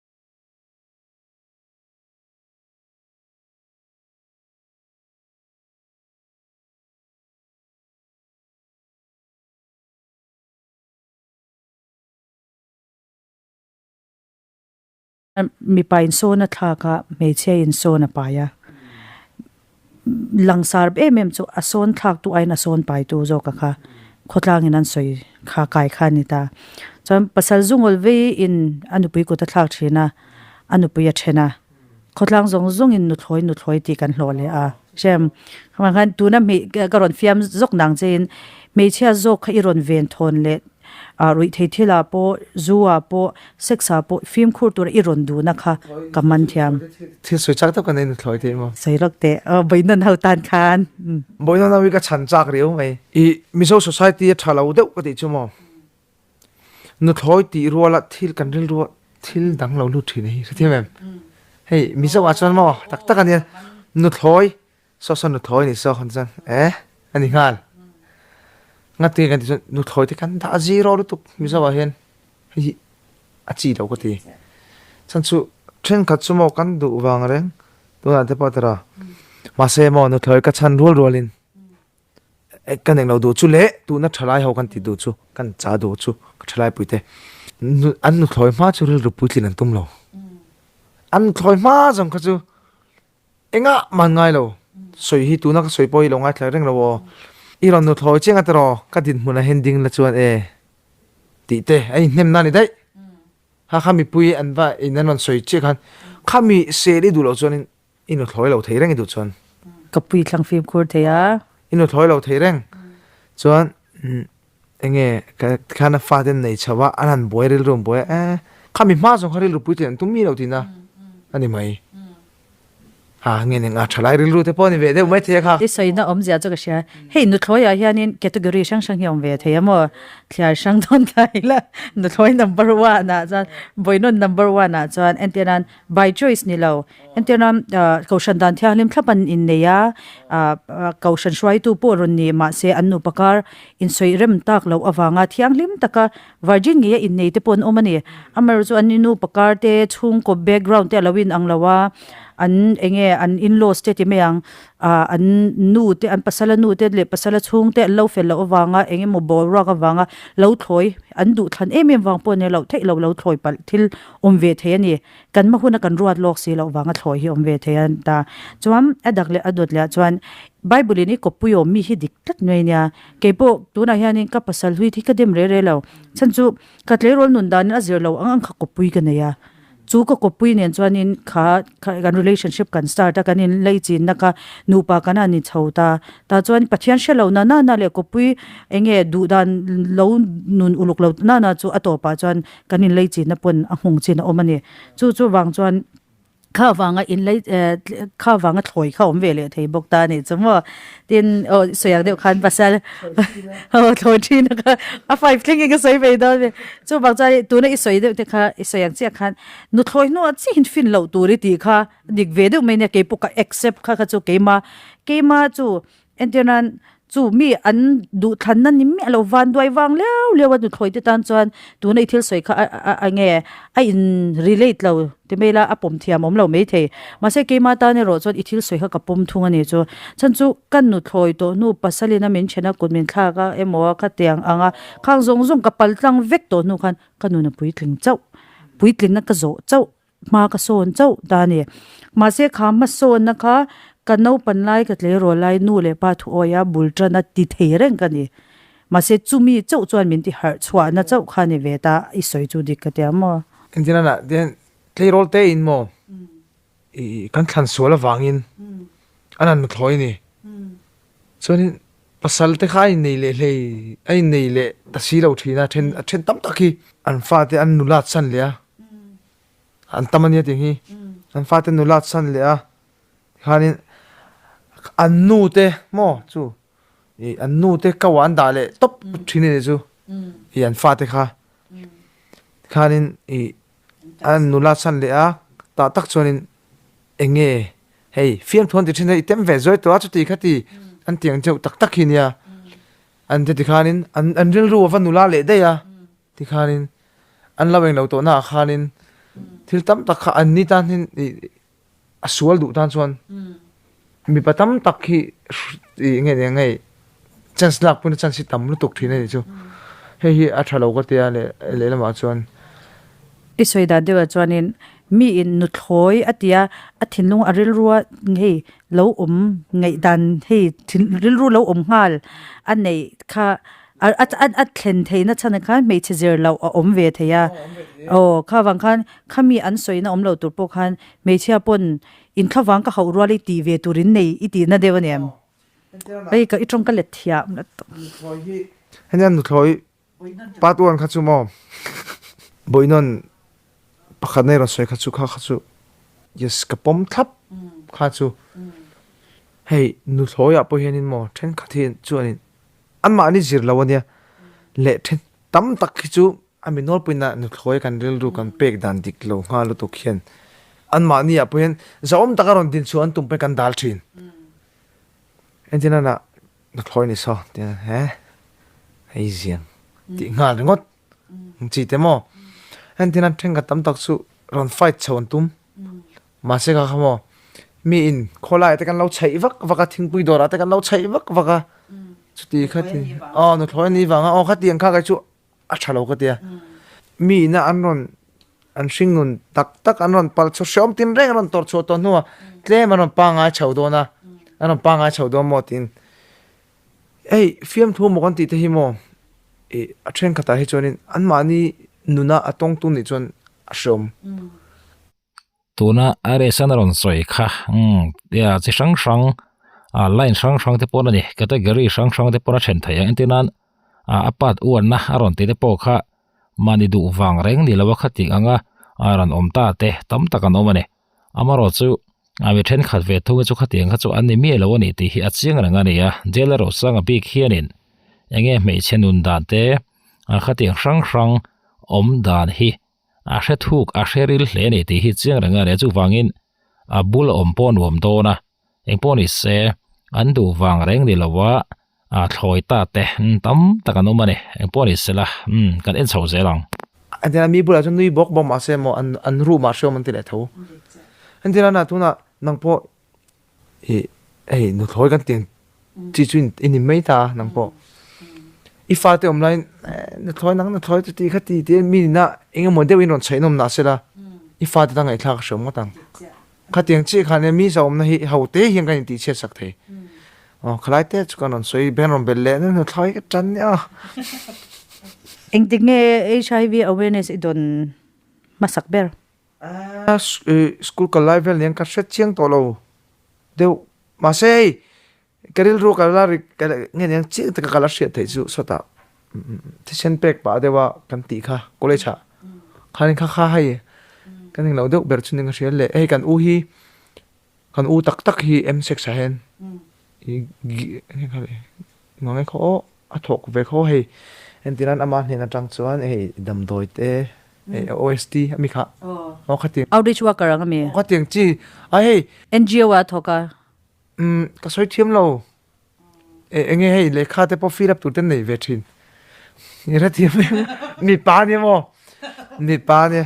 Mipa in sawn a thlak a, hmeichhia in sawn a pai a. Langsar em em chu a sawn thlak tu aiin a sawn pai tu zawk a kha khawtlang in an sawi kha kai kha a ni ta. Chuan pasal zungawl vei in a nupui kut a thlak thin a, a nupui a then a. Khawtlang zawng zawng in nuthlawi nuthlawi tih kan hlawh leh a. Hrem, khamah khan tuna hmei ka rawn fiam zawk nang che in hmeichhia zawk kha i rawn ven thawn leh ah ruih thei thil ah pawh zu ah pawh sex ah pawh fimkhur tura i rawn duhna kha ka man thiam. Thil sawi chak tak ka nei nuthlawi teh maw? Sawi rawk teh aw Boihnawn ho tan khan. Boihnawn ho hi ka chhan chak riau mai. I Mizo society a tha lo deuh ka tih chu maw? Nuthlawi tih ruala thil kan rilru a thil dang lo lut thin hi hrethiam em? Hei Mizo ah chuan maw tak tak ania nuthlawi saw saw nuthlawi ni saw chuan eh a ni nghal ngati kan tih chuan nuthlawi te kan dah zero lutuk Mizo ah hian hei hi a chi lo ka ti chhan chu thenkhat chu maw kan duh vang reng tunah te pawh tara mahse maw nuthlawi ka chhan rual rualin. Kan englo duh chu leh tuna thalai ho kan ti duh chu kan cha duh chu ka thalai pui te an nuthlawi hma chu rilru puitlin an tum lo. An nuthlawi hma zawng kha chu engah mah an ngai lo. Sawi hi tuna ka sawi pawh hi lo ngaithla reng lo aw. I rawn nuthlawi chiang a tiraw ka dinhmun ah hian ding la chuan e tih te a inhnem na a ni daih. Kha kha mipui an va in an rawn sawi chiah khan khami sel i duh loh chuanin I nuthlawi lo thei reng i duh chuan. Ka pui thlang fimkhur thei a. I nuthlawi lo thei reng chuan enge khan a fate an nei chho a, an han buai rilru an buai a, eh khami hma zawng kha rilru puitling an tum mi lo tihna a ni mai. Ha nge eng a thalai rilru te pawh a ni ve deuh mai thei a kha. I sawina awmzia chu ka hria. Hei nuthlawi ah hianin category hrang hrang hi a awm ve thei a maw? Thliar hrang dawn ta ila nuthlawi number one ah chuan vawiinawn number one ah chuan entir nan By choice ni lo. Entirna, Kohhran dan thianghlim thlap an innei a, Kohhran hruaitu pawh rawn ni mahse an nupa kar insawi rem tak loh avanga thianghlim taka virgin ngeia innei te pawh an awm a ni. Amaherawhchu chu an nupa kar te chhungkaw background te a lo inang lo a, an enge an in-laws te ti mai ang, an nu te an pasala nu te leh pasala chhung te an lo fel loh avanga eng emaw boruak avanga lo thlawi an duh thlan em em vang pawh ni loh theih loh lo thlawi palh thil awm ve thei a ni. Kan hma huna kan ruat lawk si loh vanga thlawi hi awm ve thei a ta. Chuan a dak leh a dawt leh ah chuan Bible in i kawppui awm mi hi dik tlat mai a nia. Keipawh tunah hianin ka pasal hlui hi ka dem reh reh lo. Chhan chu ka tleirawl nun danin a zir lo ang ang kha kawppui ka nei a. Chu ka kawppui nen chuanin kha kan relationship kan start a, kan inlei chinna kha nupa kan han inchho ta. Tah chuan Pathian hre lo na na na leh kawppui eng nge duh dan lo nun uluk lo na na chu a tawpah chuan kan inlei chinna pawn a nghawng chin a awm a ni. Chu chu vang chuan kha vanga inlei eh kha vanga thlawi kha awm ve leh thei bawk ta a nih chu maw. Tin aw sawi ang deuh khan pasal aw thlawi thin a kha a five thleng in ka sawi ve dawn a ni. Chu vang chuan tuna i sawi deuh te kha i sawi ang chiah khan nuthlawi hnuah chiahin fin loh tur i tih kha dik ve deuh mai nia keipawh ka accept kha kha chu keima keima chu Entir nan, chu mi an duh thlanna ni miah lo van duai vang liau liau a nuthlawi te tan chuan tuna i thil sawi kha a nge a in relate lo ti mai ila a pawm thiam awm lo mai thei. Mahse keima tan erawh chuan i thil sawi kha ka pawm thung a ni chu. Chhan chu ka nuthlawi tawh hnu pasalin a min then a kut min thlak a emaw a khatiang ang a khang zawng zawng ka pal tlang vek tawh hnu khan ka nun a puitling chauh puitlinna ka zawh chauh. Hma ka sawn chauh ta a ni. Mahse kha hmasawnna kha ka naupan lai ka tleirawl lai nu leh pa thuawi a bul tan a ti thei reng ka ni. Mahse chumi chauh chuan min ti harh chhuahna chauh kha a ni ve ta, i sawi chu dik ka ti a maw? Engtin a tian tleirawl te in maw i kan thlan sual avangin an han nuthlawi a ni. Chuanin pasal te kha a innei leh hlei a innei leh ta si lo thin a then a then tam tak hi an fate an nulat san leh a an tam ania tih hi an fate nulat san leh a tikhanin an nu te maw chu ih an nu te ko ah an dah leh tawp thin a nih chu ih an fate kha tikhanin ih an nulat san leh a tah tak chuanin eng nge hei fiamthu an ti thin a i tem ve zawi tawh a chuti kha ti an ti ang deuh tak tak hi nia an ti tikhanin an an rilru a va nula leh daih a tikhanin an lo englo tawh naah khanin thil tam tak kha an ni tan hian ih a sual duh tan chuan mipa tam tak hi ih nge nia ngei chance lak pawhin chance hi tam lutuk thin a nih chu hei hi a tha lo ka tia leh lehlamah chuan. I sawi dan deuhah chuanin Mi in nuthlawi a tia a thinlung a rilrua hei lo awm ngaihdan hei rilru lo awm nghal a neih kha a thlen theihna chhan ah khan hmeichhe zir loh a awm ve thei a aw kha vang khan khami an sawina awm lo tur pawh khan hmeichhia pawn inthlavang ka hauh rual i tih ve tur in nei i tihna deuh a ni em hei ka i tawng ka let thiam lutuk. Nuthlawi hi hei nuthlawi Part one kha chu maw Boihnawn pakhat na i rawn sawi kha chu kha kha chu yes ka pawm thlap kha chu hei nuthlawi ah pawh hianin maw thenkhat hi chuanin anmahni zir lo ania leh then tam tak hi chu a mi nawlpuina nuthlawi kan rilru kan pek dan dik lo nghal lutuk hian anmahni ah pawh hian zahawm taka rawn din chhuah an tum pawhin kan dal thin engtin a Nuthlawi ni saw tia he hei ziang tih nghal ringawt ang chi te maw entir nan thenkhat tam tak chu rawn fight chho an tum mahse kha kha maw mi in khawlai ah te kan lo chheih vak vak a thingpui dawrah te kan lo chheih vak vak a. Chuti khati aw nuthlawi a nih vanga aw khatiang kha kei chu a tha lo ka tia. Mi ina an rawn an hringnun tak tak an rawn pal chhuah hreawm tin reng an rawn tawrh chhuah tawh hnuah tlem an rawn pangngai chho dawn a, an rawn pangngai chho dawn maw tiin. Hei fiamthu maw kan tih te hi maw ih a thenkhatah hi chuanin anmahni nuna a tawngtu nih chuan a hreawm. Tuna RSN a rawn sawi kha umm chi hrang hrang ah line hrang hrang te pawn a ni category hrang hrang te pawn a then theih ang entir nan ah a part uarna a rawn tih te pawh kha mahni duh vang reng ni lo a kha tih ang a a rawn awm ta te tam tak an awm a ni amarawh chu ah mi thenkhat ve thung hi chu khatiang kha chu an ni miah lo a ni tih hi a chiang reng a ni a jail erawh sanga bik hianin eng nge hmeichhe nun dan te ah khatiang hrang hrang awm dan hi. A hre thuk, a hre ril hle a ni tih hi chiang reng a ni a, chuvangin a bul a awm pawh a nuam dawn a, engpawh ni se an duh vang reng ni lo a, a thlawi ta te tam tak an awm a ni, engpawh ni se la umm kan en chho zel ang. Entirna mi bulah chuan nui bawk bawk mahse maw an an room ah hreawm an ti leh tho. Entirna na tunah nang pawh Ih hei nuthlawi kan tih chi chu i ni mai ta a nang pawh. I fate awm laiin eh nuthlawi nang nuthlawi chu ti kha ti ti mi nihna eng emaw deuhin rawn chhaih nawm nah sela i fate tan ngaihthlak a hreawm ngawt ang. Khatiang chiah khan nia mi zauhawmna hi ho te hian kan intih chhiat sak thei. Aw khalai te chu kan rawn sawi ben rawn belh leh na nuthlawi ka tan nia. Engtik nge HIV awareness i dawn hmasak ber? School kal lai vel nen ka hre chiang tawh lo deuh mahse hei ka rilru ka la ri nge niang chiang taka ka la hriat theih chu sawtah thisen pek pah deuh a kan tih kha college ah khanin kha kha hei kan englo deuh ber chu ni ka hria le hei kan u hi kan u tak tak hi M six ah hian nge khaw aw a thawk ve khaw hei entirnan ama hnen atang chuan hei damdawi te hei OST ami kha aw khatiang Outreach worker ang ami khatiang chi a hei NGO ah a thawk a umm ka sawi thiam lo eng nge hei lehkha te pawh fill up tur te nei ve thin i hrethiam em mipa ania maw mipa ania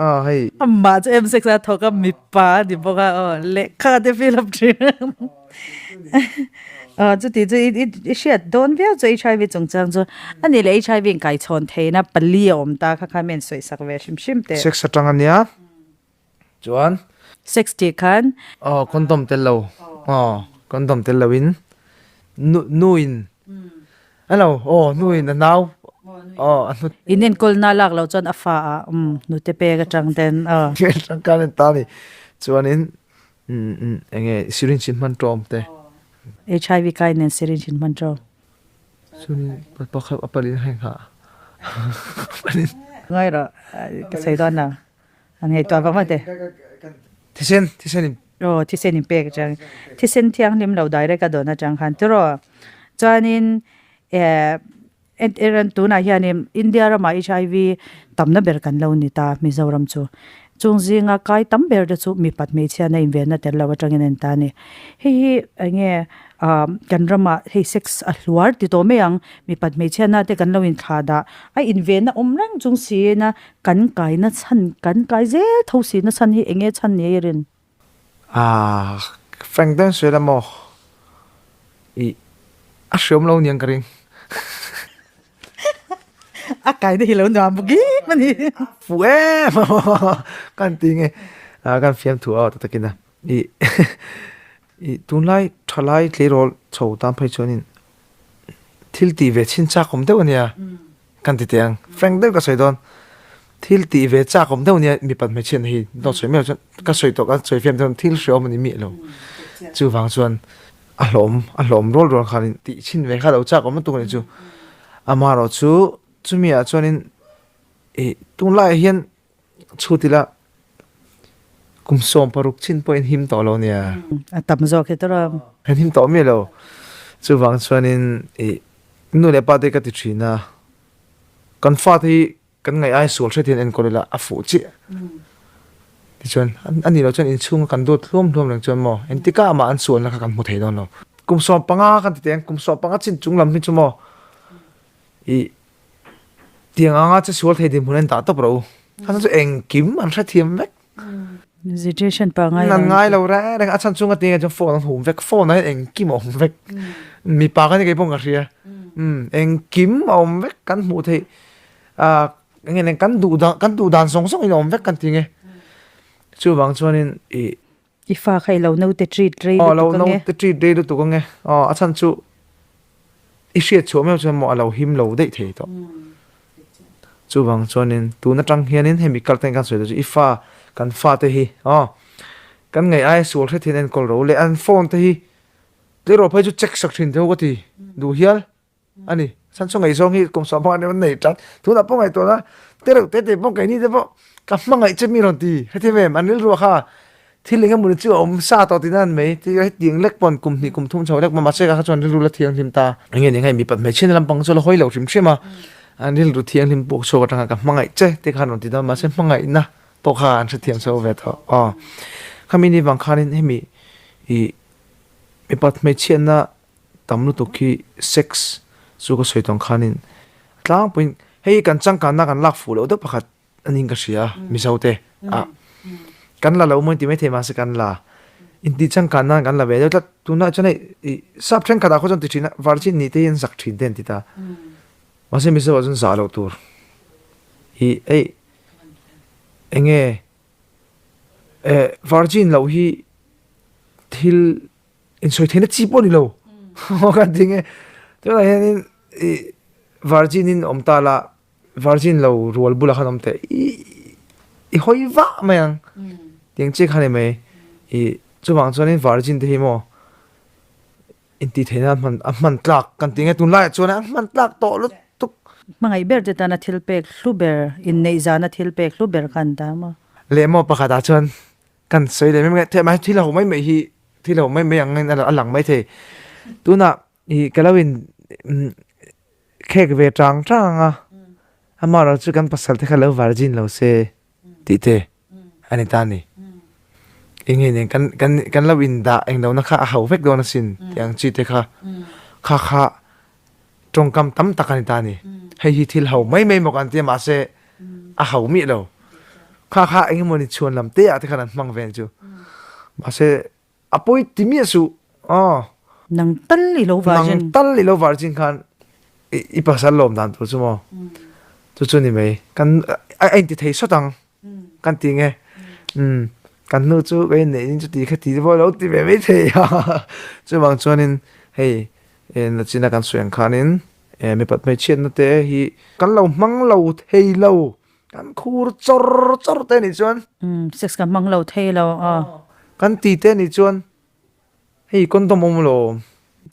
aw hei amah chu M6 a thawk a mipa a ni bawk a aw lehkha te fill up thin aw chuti chu i i hriat dawn viau chu HIV chungchang chu ani leh HIV in kaichhawn theihna pali a awm ta kha kha mi an sawisak ve hrim hrim teh sex atang ania Chuan. Sex tih khan. Aw condom tel lo aw condom tel lo in nu nu in hello aw nu in a nau aw a hnu. In enkawl na lak loh chuan a fa ah um nute pek atang ten aw. Atang khan en ta ni chuan in enge syringe in hman tawm te. HIV kai nen syringe in hman tawm. Chuan pakhat a palin heng ha palin. Ngai rawh ka sawi dawn lo. An ngaihtuah vak vak te. Thisen, thisen in. Aw, thisen in pek atang. Thisen thianghlim lo direct a dawn atang khan tiraw. Chuanin eh eran tunah hianin India ramah HIV tamna ber kan lo ni ta Mizoram chu. Chung zinga kai tam ber te chu mipat hmeichhia na invenna tel lo atangin a en ta a ni. Hei hi enge ah kan ramah hei sex a hluar ti tawh mai ang. Mipat hmeichhia na te kan lo inthlah dah a invenna awm reng chung siin a Kan kaina chhan, kan kai zel tho sihna chhan hi enge chhan ni a i rin? Ah, Frank den sawi la maw? Ih, a hriawm lo niang ka ring. A kaina hi lo nuam bawk em a ni. Fuh em a maw? Kan ti nge, kan fiamthu a aw ta takin a. Ih, ih, tunlai thalai tleirawl chho tan phei chuanin thil tih ve chhin chak awm deuh a nia. Kan ti teh ang, frank deuh ka sawi dawn, thil tih ve chak awm deuh nia mipat hmeichhia na hi dawt sawi miah lo chuan ka sawi tawh ka sawi fiam chuan thil hreawm a ni miah lo. Chuvang chuan a hlawm a hlawm rual rual khanin tih chhin ve kha lo chak awm lutuk a ni chu. Amaherawh chu chumi ah chuanin ih tunlaiah hian chhut ila kum 16 chin pawhin him tawh lo nia. A tam zawk hi tawrh a. An him tawh miah lo. Chuvang chuanin ih nu leh pa te ka ti thin a, kan fate hi kan ngaih ai sual hret hian enkawl ila a fuh chiah. Tichuan a nih loh chuan inchhunga kan duat hluam hluam reng chuan maw engtikah mah an sualna kha kan hmu thei dawn lo. Kum 15 kan ti teh ang, kum 15 chin chung lam hi chu maw ih Tiang anga che sual thei dinhmun an dah tawp ro. A chu engkim an hrethiam vek. Situation pa ngai lo. An ngai lo reng reng a chan chunga tinge chuan phone an hum vek. Phone ah hian engkim a awm vek. Mipa ka ni kei pawh ka hria. Umm engkim a awm vek kan hmuh theih ah eng nge kan duh dan kan duh dan zawng zawng in a awm vek kan ti nge. Chuvang chuanin ih. I fa kha i lo naute treat rei lutuk ange. Aw lo naute treat rei lutuk ange. Aw a chhan chu i hriat chhuah meuh chuan maw a lo him lo daih thei tawh. Chuvang chuanin tun atang hianin hemi kal ten kan sawi tawh chu i fa kan fate hi aw kan ngaih aia sual hret hian enkawl ro leh an phone te hi tleirawl phei chu check sak thin teh u ka ti duh hial. A ni, chhan chu ngaihzawng hi kum sawm panga an nei tan. Tunah pawh ngaihtuahna te reuh te te pawh keini te pawh ka hmangaih che mi rawn ti. Heti em em, an rilru a kha thil eng emawni chu a awm sa tawh tihna an mai. Ti hetiang lek pawn kum hnih kum thum chho lek pawh mahse kha chuan rilru la thianghlim ta. Enge ni hei mipat hmeichhia na lampang chu la hawi lo hrim hrim a, an rilru thianghlim pawh chhuak atanga ka hmangaih che te khan rawn ti dawn mahse hmangaihna pawh kha an hrethiam chho ve tawh. Aw khami ni vang khanin hemi ih mipat hmeichhiatna Tam lutuk hi sex chu ka sawi tawng khanin a tlangpuiin hei kan changkanna kan lak fuh loh deuh pakhat a niin ka hria Mizo te ah kan la lo maw inti maithei mahse kan la inti changkan nan kan la ve deuh tlat tunah chuan hei ih sap thenkhat ah khaw chuan ti thin a virgin nih te hi an zak thin te an ti ta mahse Mizo ah chuan zah loh tur ih hei eng nge eh virgin loh hi thil Insawi theihna chi pawh a ni lo. Kan ti nge. Tunah hianin i virgin in awm ta la, virgin lo rual bulah khan awm teh i i hawi vah mai ang. Tiang chiah kha a ni mai. I chuvang chuanin virgin te hi maw intih theihna a hman a hman tlak kan ti nge tunlaiah chuan a hman tlak tawh lutuk. Hmangaih ber te tana thil pek hlu ber, inneih zana thil pek hlu ber kha an ta maw? Leh maw pakhatah chuan Kan sawi leh mai mai thei mahse thil ho mai mai hi thil ho mai mai ang in a lang mai thei. Tunah ih ka lo in khek ve chang chang a, amaherawhchu chu kan pasal te kha lo virgin lo se tih te a ni ta a ni. Eng nge nen kan kan kan lo in dah eng lohna kha a ho vek dawn asin tih ang chi te kha kha kha Tawngkam tam tak a ni ta a ni. Hei hi thil ho mai mai maw kan ti a mahse a ho miah lo. Kha kha eng emaw ni chhuan lam te ah te khan an hmang ve chu. Mahse a pawi ti miah suh. Aw. Nang tal i lo virgin. Nang tal i lo virgin khan i pasal lawm dan tur chu maw. Chu chu ni mai. Kan a inti thei sawt ang. Kan ti nge. Umm kan hnu chu ka inneih in chuti kha ti pawh lo ti ve mai thei a. Chuvang chuanin hei nachina kan sawi ang khanin mipat hmeichhiatna te hi kan lo hmang lo thei lo. Kan khur chawr chawr te nih chuan. Umm sex kan hmang lo thei lo a. Kan ti te nih chuan hei condom awm lo.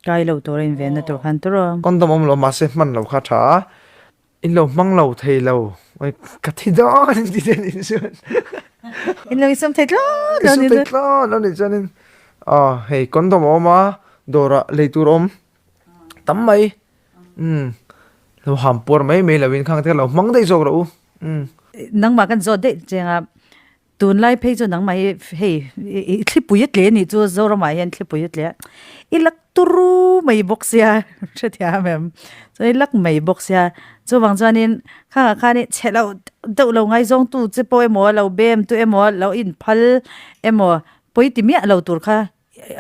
Kai lo tur a invenna tur khan tur a. Condom awm lo mahse hman lo kha tha a. In lo hmang lo thei lo. Oi ka thi dawn in ti te nih chuan. In lo insum thei tlawt lo nih chuan. Insum thei tlawt lo nih chuan in ah hei condom a awm a dawrah lei tur a awm tam mai. Umm lo ham puar mai mai lo in khang te kha lo hmang daih zawk rawh u. Umm. Nangmah kan zawt daih cheng a Tunlai phei chu nangmah hi hei i thlipui a tle anih chu Zoramah hian thlipui a tle a, i lak turu mai bawk sia hrethiam em? Chuan i lak mai bawk sia chuvang chuanin khangah khanin chhe loh deuh lo ngaizawngtu che pawh emaw lo bem tu emaw lo inphal emaw pawi ti miah lo tur kha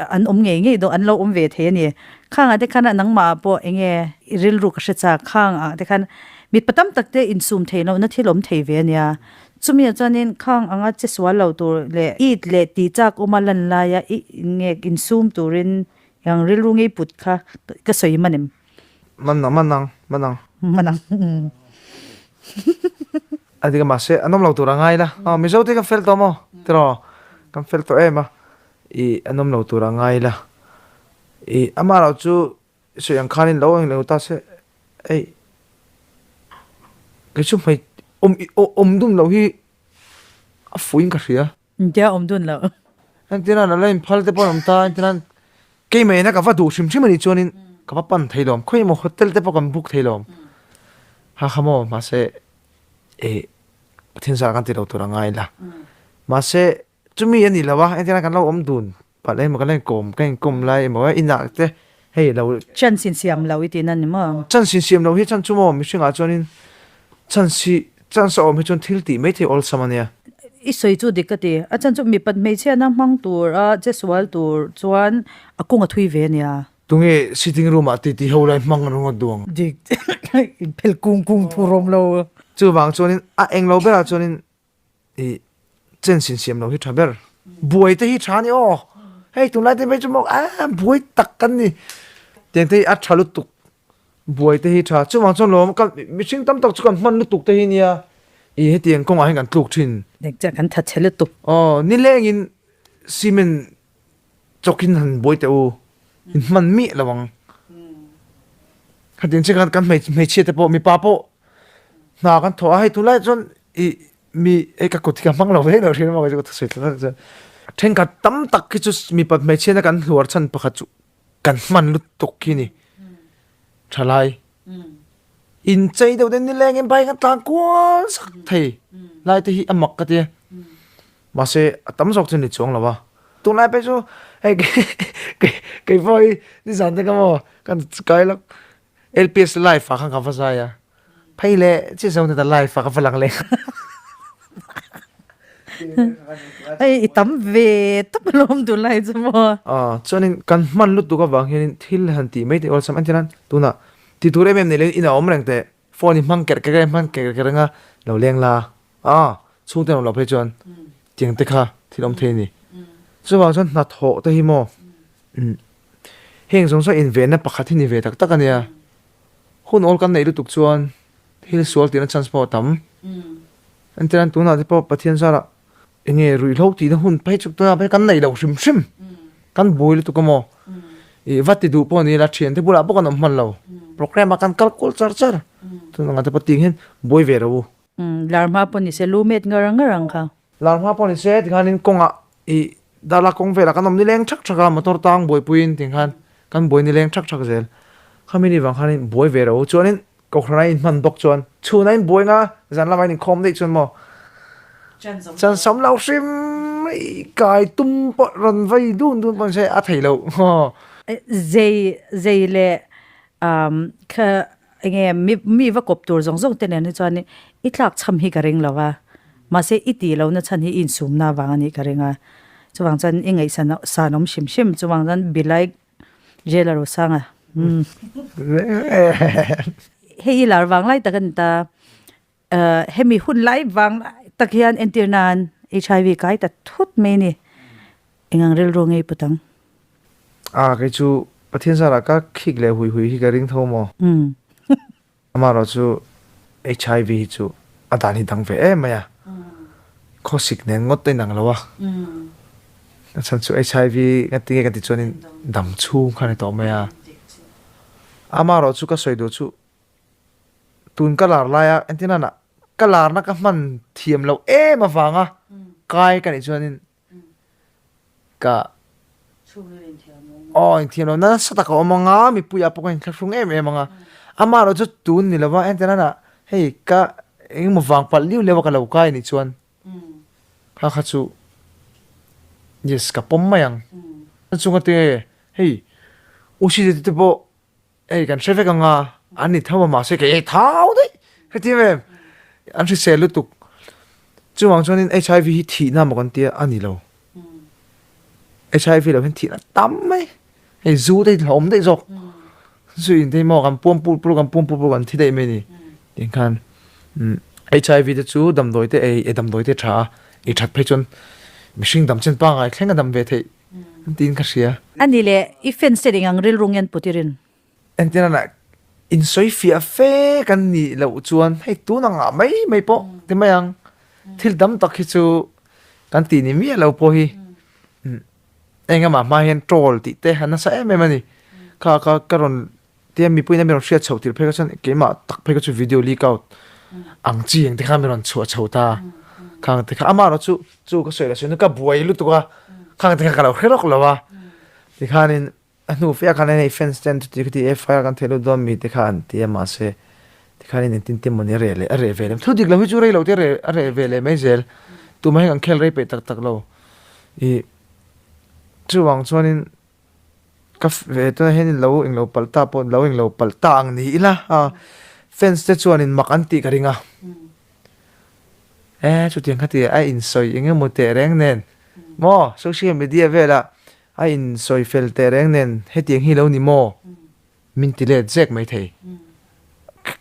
An awm ngei ngei dawn, an lo awm ve thei a ni. Khangah te khan a nangmah ah pawh eng nge i rilru ka hre chak, khangah te khan mitpa tam tak te insum thei lohna thil awm thei ve a nia. Chumi ah chuanin khang anga che sual lo tur leh it leh tih chak awma lan laia i nge insum turin eng rilru ngei put kha ka sawi man em? Man ang, man ang, man ang. Man ang. A dik a mahse an awm lo tur a ngai la. Aw Mizo te kan fel tawh maw? Tiraw? Kan fel tawh em a. I an awm lo tur a ngai la. I amah lo chu sawi ang khanin lo eng lo ta se ei kei chu hmei awm awm dun lo hi a fuin ka hria. Engtia awm dun lo. Engtinan a la inphal te pawh an awm ta engtinan keimah ina ka va duh hrim hrim a nih chuanin ka va pan thei lawm khawi emaw hotel te pawh kan book thei lawm ha kha maw mahse i Pathian zar kan ti lo tur a ngai la mahse Chumi a ni lo a, engtin a kan lo awm dun palh emaw kan la inkawm ka inkawm lai emaw inah te hei lo. Chance insiam lo i tihna ni maw? Chance insiam lo hi chan chu maw mihringah chuanin chance hi chance a awm hi chuan thil tih maithei awlsam a nia. I sawi chu dik ka ti, a chan chu mipat hmeichhiatna hmang tur a che sual tur chuan a kawng a thui ve a nia. Tunge sitting room ah titi ho lai hmang an ngawt duh ang. Dik in phel kung kung thu rawm lo. Chuvang chuanin a englo berah chuanin i chance in siam lo hi tha ber. Buai te hi tha ni aw. Hei tunlai te mai chu maw a buai tak kan ni. Tiang te hi a tha lutuk. Buai te hi tha. Chuvang chuan lawm kan mihring tam tak chu kan hman lutuk te hi nia. I hetiang kawngah hian kan tluk thin. Dik chiah kan thatchhe lutuk. Aw nilengin cement chawkin han buai teh u in hman miah lo ang khatin che khan kan hmeichhia te pawh mipa pawh hna kan thawh a hei tunlai chuan i mi ei ka kut hi ka hmang lo ve lo thin a ka sawi tlat chuan thenkhat tam tak hi chu mipa hmeichhia na kan hluar chhan pakhat chu kan hman lutuk hi ni thalai Inchei deuh te nilengin bike an tlan kual sak thei lai te hi a mak ka tia mahse a tam zawk chu ni chuang lo a tunlai phei chu hei kei pawh hi nizan te ka maw kan kai lawk L_P_S live ah khan ka va zai a phei leh chiah zawng te live ah ka va lang leh Hei i tam ve tawp alawm tunlai chu maw. Chuanin kan hman lutuk avang hianin thil han tih mai theih awlsam an ti nan tunah Ti tur em em nei leh in a awm reng teh. Phone i hmang kerh kerh a, hmang kerh kerh reng a, lo leng la. Aw, chhungte an awm loh phei chuan tiang te kha thil awm thei a ni. Chuvang chuan hnathawh te hi maw heng zawng zawng invenna pakhat hi ni ve tak tak a nia. Hun awl kan neih lutuk chuan thil sual tihna chance pawh a tam. Entirnan tunah te pawh Pathian zarah Enge ruihhlo tihna hun phei chu tunah phei kan neih loh hrim hrim kan buai lutuk a maw ih va ti duh pawh ni ila thiante bulah pawh kan awm hman lo programme ah kan kal kual char char tun anga te pawh tih hian buai ve ro u. Lar hma pawh ni se lu met ngar ngar ang kha. Lar hma pawh ni se tikhanin kawngah ih darla kawng velah kan awm nileng thak thak a motor tang buaipuiin tikhan kan buai nileng thak thak zel khami ni vang khanin buai ve ro u chuanin Kohhran a inhman bawk chuan chhun a inbuai nga, zan lama in inkhawm daih chuan maw chan sam lo hrim i kai tum pawh rawn vai dun dun pawh nise a thei lo. Zei zei leh kha enge mi va kawp tur zawng zawng te nen hi chuan i tlak chham hi ka ring lo va, mahse i tih lohna chhan hi i insumna avang a nih ka ring a, chuvang chuan i ngaihsan san awm hrim hrim chuvang chuan be like Jail a ro sang a. Hei i lar vang lai tak a ni ta. Hemi hun lai vang lai tak hian entir nan HIV kai ta thut mai a ni. Engang rilru ngei put ang. A kei chu Pathian zarah ka khik leh hui hui hi ka ring tho maw? Amaherawh chu HIV hi chu a dan hi dang ve em mai a, khawsik nen ngawt a inang lo a, a chhan chu HIV nga tinge ka ti chuanin dam chhung kha a ni tawh mai a. Amaherawh chu ka sawi duh chu tun ka lar laia entir nana ka larna ka hman thiam loh em avanga kai ka nih chuanin Ka aw inthiam lo nasa tak a awm anga mipui ah pawh ka inthlahrung em em anga amah erawh chu tun ni lova entir nana hei ka engemaw vang palh liu liau a ka lo kai anih chuan kha kha chu yes ka pawm mai ang chunga te hei u si te pawh Hei kan hre vek anga an ni tho a mahse kei hei thau daih heti em em an hrisel lutuk chuvang chuanin HIV hi thihna maw kan tia a ni lo HIV lo hian thihna tam mai hei zu te hi hlauhawm daih zawk zu in te hi maw kan puam pur pur kan puam pur pur kan thi daih mai a ni tih khan HIV te chu damdawi te ei damdawi te tha a ei that phei chuan mihring dam chen pangngai thleng a dam ve theih Tiin ka hria. A ni le, i fans te eng ang rilru nge an put i rin? Engtin a insawi fiah fe kan nih loh chuan hei tun ang ah mai mai pawh ti mai ang. Thil dam tak hi chu kan tih ni miah lo pawh hi eng amah hma hian troll tih te a nasa em em a ni. Kha kha ka rawn Tia mipuiin a mi rawn hriat chhoh tirh phei kha chuan keimah tak phei kha chu video leak out ang chi ang te kha mi rawn chhuah chho ta. Khang te kha amah erawh chu chu ka sawi lah sawi ka buai lutuk a khang te kha ka lo hre lawk lo a. Tikhanin a hnu fe ah khan hei fans ten chuti khati FIR kan theih lut dawn mi te kha an ti a mahse tikhanin engtin tin mawni a reh leh a reh ve lem. Thu dik lo hi chu rei lo te a reh ve leh mai zel. Tumah hi kan khel rei peih tak tak lo. Ih chuvang chuanin Ka ve tunah hian lo englo palh ta pawh lo englo palh ta ang ni ila a fans te chuanin mak an tih ka ring a e chutiang kha ti a insawi eng emaw teh reng nen maw social media velah. a insawi fel teh reng nen hetiang hi lo ni maw? Min ti let zek mai thei.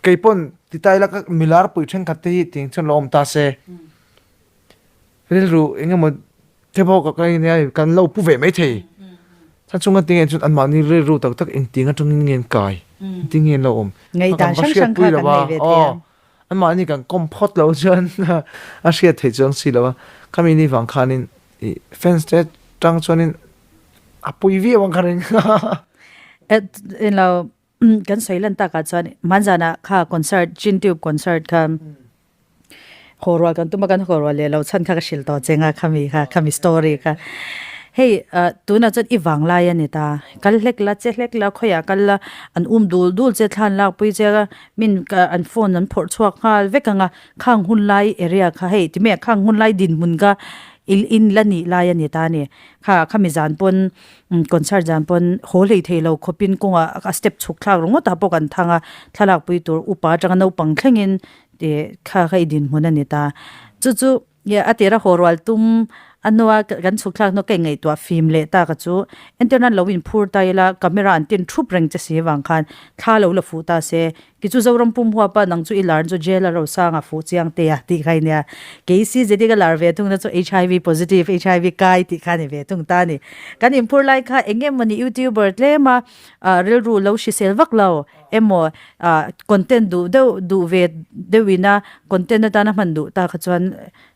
Kei pawn ti ta ila ka milar pui thenkhat te hi tiang chuan lo awm ta se. Rilru eng emaw te pawh ka ka nia kan lo pu ve mai thei. Chhan chunga tinge chuan anmahni rilru tak tak engtiang atangin nge an kai, engtin nge an lo awm. Ngaihdan hrang hrang kha kan nei ve thei a. Anmahni kan kawm phawt lo chuan a hriat theih chuang si lo a. Khami ni vang khanin ih fans te tang chuanin a pui viau ang ka ring. Eng lo kan sawi lan takah chuan hmanzanah kha concert Chin Tube concert kha haw rual kan tum a kan haw rual leh lo chhan kha ka hrilh tawh che nga khami kha khami story kha hei ah tunah chuan i vang lai a ni ta kal hlek la che hlek la khawiah kal la an um dul dul che thlan lak pui che a min an phone an phawrh chhuak nghal vek ang a khang hun lai area kha hei ti mai ah khang hun lai dinhmun kha in la nih lai a ni ta a ni kha khami zan pawn Concert zan pawn haw hlei thei lo khawpin kawngah a step chhuk thlak ringawt ah pawh kan thang a, thlalak pui tur upa atanga naupang thlengin tih kha kha i dinhmun a ni ta. Chu chu a tira haw rual tum a hnua kan chhuk thlak hnua ka ingaihtuah fim leh tak a chu entir nan lo inphur ta ila camera an tin thup reng che si avang khan thla lo la fuh ta se Ki chu Zoram pum huap a, nang chu i lar chu jail a rosang a fuh chiang te a tih kha i nia. Kei CZD ka lar ve thung na chu HIV positive, HIV kai tih kha a ni ve thung ta a ni. Kan inphur lai kha eng emaw ni YouTuber tlem a rilru lo hrisel vak lo emaw content duh deuh duh ve deuh ina content atana hman duh ta kha chuan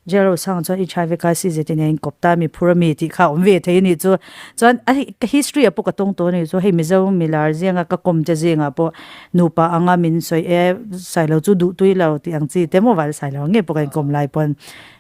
Jail rosang chuan HIV kai CZD nen a inkawp ta a mi phur a mi tih kha a awm ve thei a nih chu. Chuan a ka history ah pawh ka tawng tawh a nih chu hei Mizo milar zinga ka kawm te zingah pawh nupa anga min sawi e Sailo chu duh tui lo tih ang chi te maw val Sailo ang ngei pawh ka inkawm lai pawn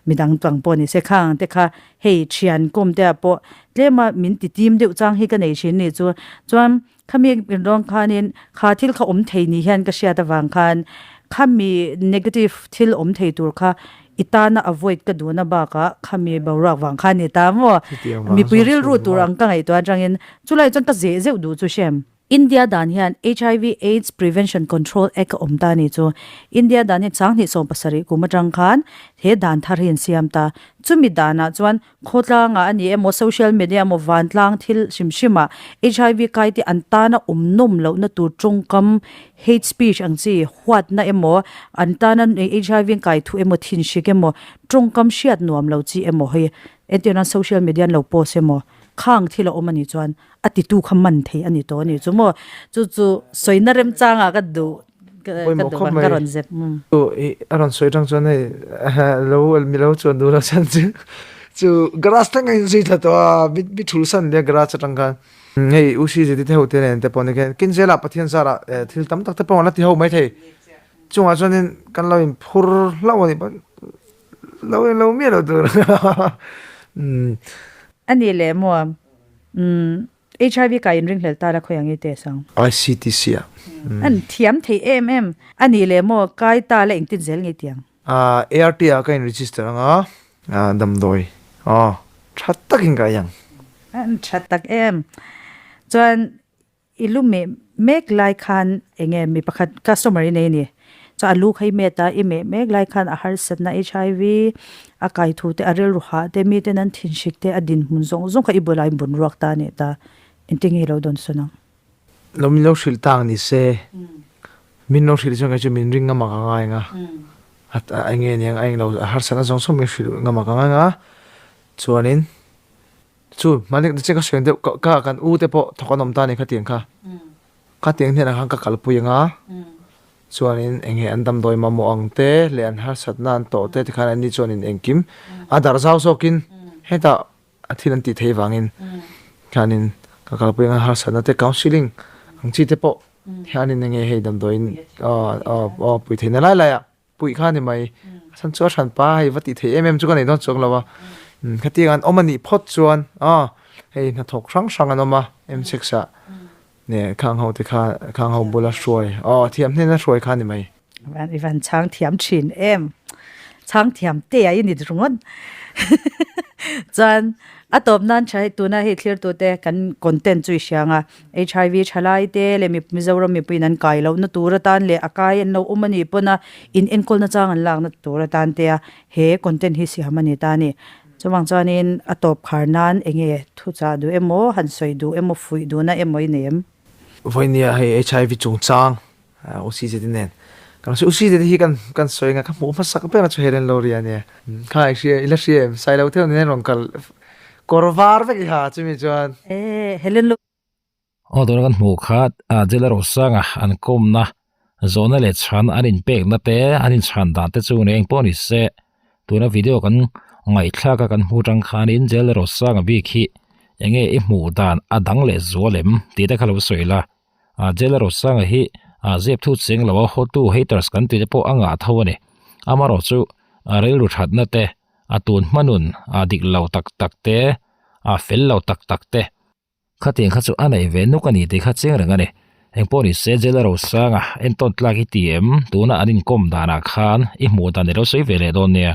midang tang pawh ni se khang te kha hei thian kawm te ah pawh tlema min ti tim deuh chang hi ka nei thin a nih chu. Chuan khami rawng khanin kha thil kha awm thei ni hian ka hriat avang khan khami negative thil awm thei tur kha i tana avoid ka duhna bakah khami boruak vang kha a ni ta maw mipui rilru tur ang ka ngaihtuah atangin chulai chuan ka zeh zeuh duh chu hrem. India dan hian HIV AIDS Prevention Control Act a awm ta a ni chu India dan hian sanghnih 70 kum atang khan he dan thar hi an siam ta chumi danah chuan Khawtlangah a ni emaw, social media emaw, vantlang thil hrim hrimah HIV kai te an tana awm nawm lohna tur tawngkam, hate speech ang chi, huatna emaw, an tana HIV an kai thu emaw, thinhrik emaw, tawngkam hriat nuam lo chi emaw hei entir nan social media an lo post emaw, khang thil a awm a nih chuan a titu kha man thei a ni tawh a ni chu maw. Chu chu sawina remchangah ka duh. Pawimawh khawp mai. A rawn sawi tang chuan hei lo mi lo chuan duh lo chuan chu chu garage thleng a inzui thla tawh a mi thul san nia garage atang khan hei U C Zeti te ho te nen te pawh ni khan kin zela Pathian zarah thil tam tak te pawh an la ti ho mai thei chungah chuanin kan lo inphur hlauh a nih pawn lo in lo miah lo tur a ni leh maw HIV kai inringhlel ta la khawi ang i test ang. ICTC ah. An thiam thei em em. A nih leh maw kai ta la engtin zel ngei tiang. ART ah ka in register ang a, damdawi aw tha takin ka ei ang. An tha tak em. Chuan i lu meh mek lai khan enge mi pakhat customer i nei a ni. Chuan a lu kha i met a, i meh mek lai khan a harsatna HIV a kai thu te, a rilru hah te, miten an thinhrik te, a dinhmun zawng zawng kha i bulah in bun ruak ta a nih ta. Engtin nge i lo dawn sawn ang? Lo min lo hrilh tak ni se, min lo hrilh chuan kei chu min ring ngam a ka ngai ang a, a eng nge niang a eng lo a harsatna zawng zawng min hrilh ngam a ka ngai ang a, chuanin chu mahni che ka sawi deuh ka kan u te pawh thawk an awm ta a ni khatiang kha. Khatiang hnenah khan ka kalpui ang a, chuanin eng nge an damdawi mamawh ang te leh an harsatna an tawh te tikhan anni chuanin engkim a darh zau zawkin hetah a thil an tih theih vangin khianin ka kalpui ang a, harsatna te counselling ang chi te pawh hianin eng nge hei damdawiin aw pui theihna lai laiah puih kha a ni mai. A chhan chu a hran pa hei va tih theih em em chu ka nei dawn chuang lo a. Khatiang an awm a nih phawt chuan aw hei hnathawk hrang hrang an awm a M6 ah ne khang ho te kha khang ho bula hruai aw thiam hnena hruai kha a ni mai. I van chhang thiam thin em. Chhang thiam te a i ni ringawt. Chuan a tawp nan tha hei tuna hei thlirtute kan content chu i hria ang a. HIV thalai te leh mi Mizoram mipuiin an kai lohna tur atan leh a kai an lo awm a nih pawn a in enkawlna chang an lakna tur atan te a he content hi siam a ni ta a ni. Chuvang chuanin a tawp khar nan enge thuchah duh emaw, han sawi duh emaw, fuih duhna emaw i nei em? Vawinia hei HIV chungchang UCZ nen kan sawi UCZ hi kan kan sawi anga ka hmuh hmasak ber a chu Helen Lowry a nia. Kha i hria i la hria em? Sailo theuh nen rawn kal kawr var vek i ha chumi chuan. E Helen Lowry. Aw tuna kan hmuh kha Jela Rosanga an kawmna zawhna leh chhan an inpekna te an inchhan dan te chu ni engpawh ni se tuna video kan ngaihthlak a kan hmuh tang khanin Jela Rosanga bik hi enge i hmuh dan a dang leh zual em tih te kha lo sawi la Jela Rosanga hi zep thu cheng lo a hawtu haters kan tih te pawh a ngah tho a ni amaherawhchu rilru thatna te a tun hmanun a dik lo tak tak te a fel lo tak tak te. Khatiang kha chu a nei ve nuk a ni tih kha chiang reng a ni. Engpawh ni se Jela Rosanga entawn tlak i ti em? Tuna an inkawm danah khan i hmuh dan i lo sawi ve leh dawn nia.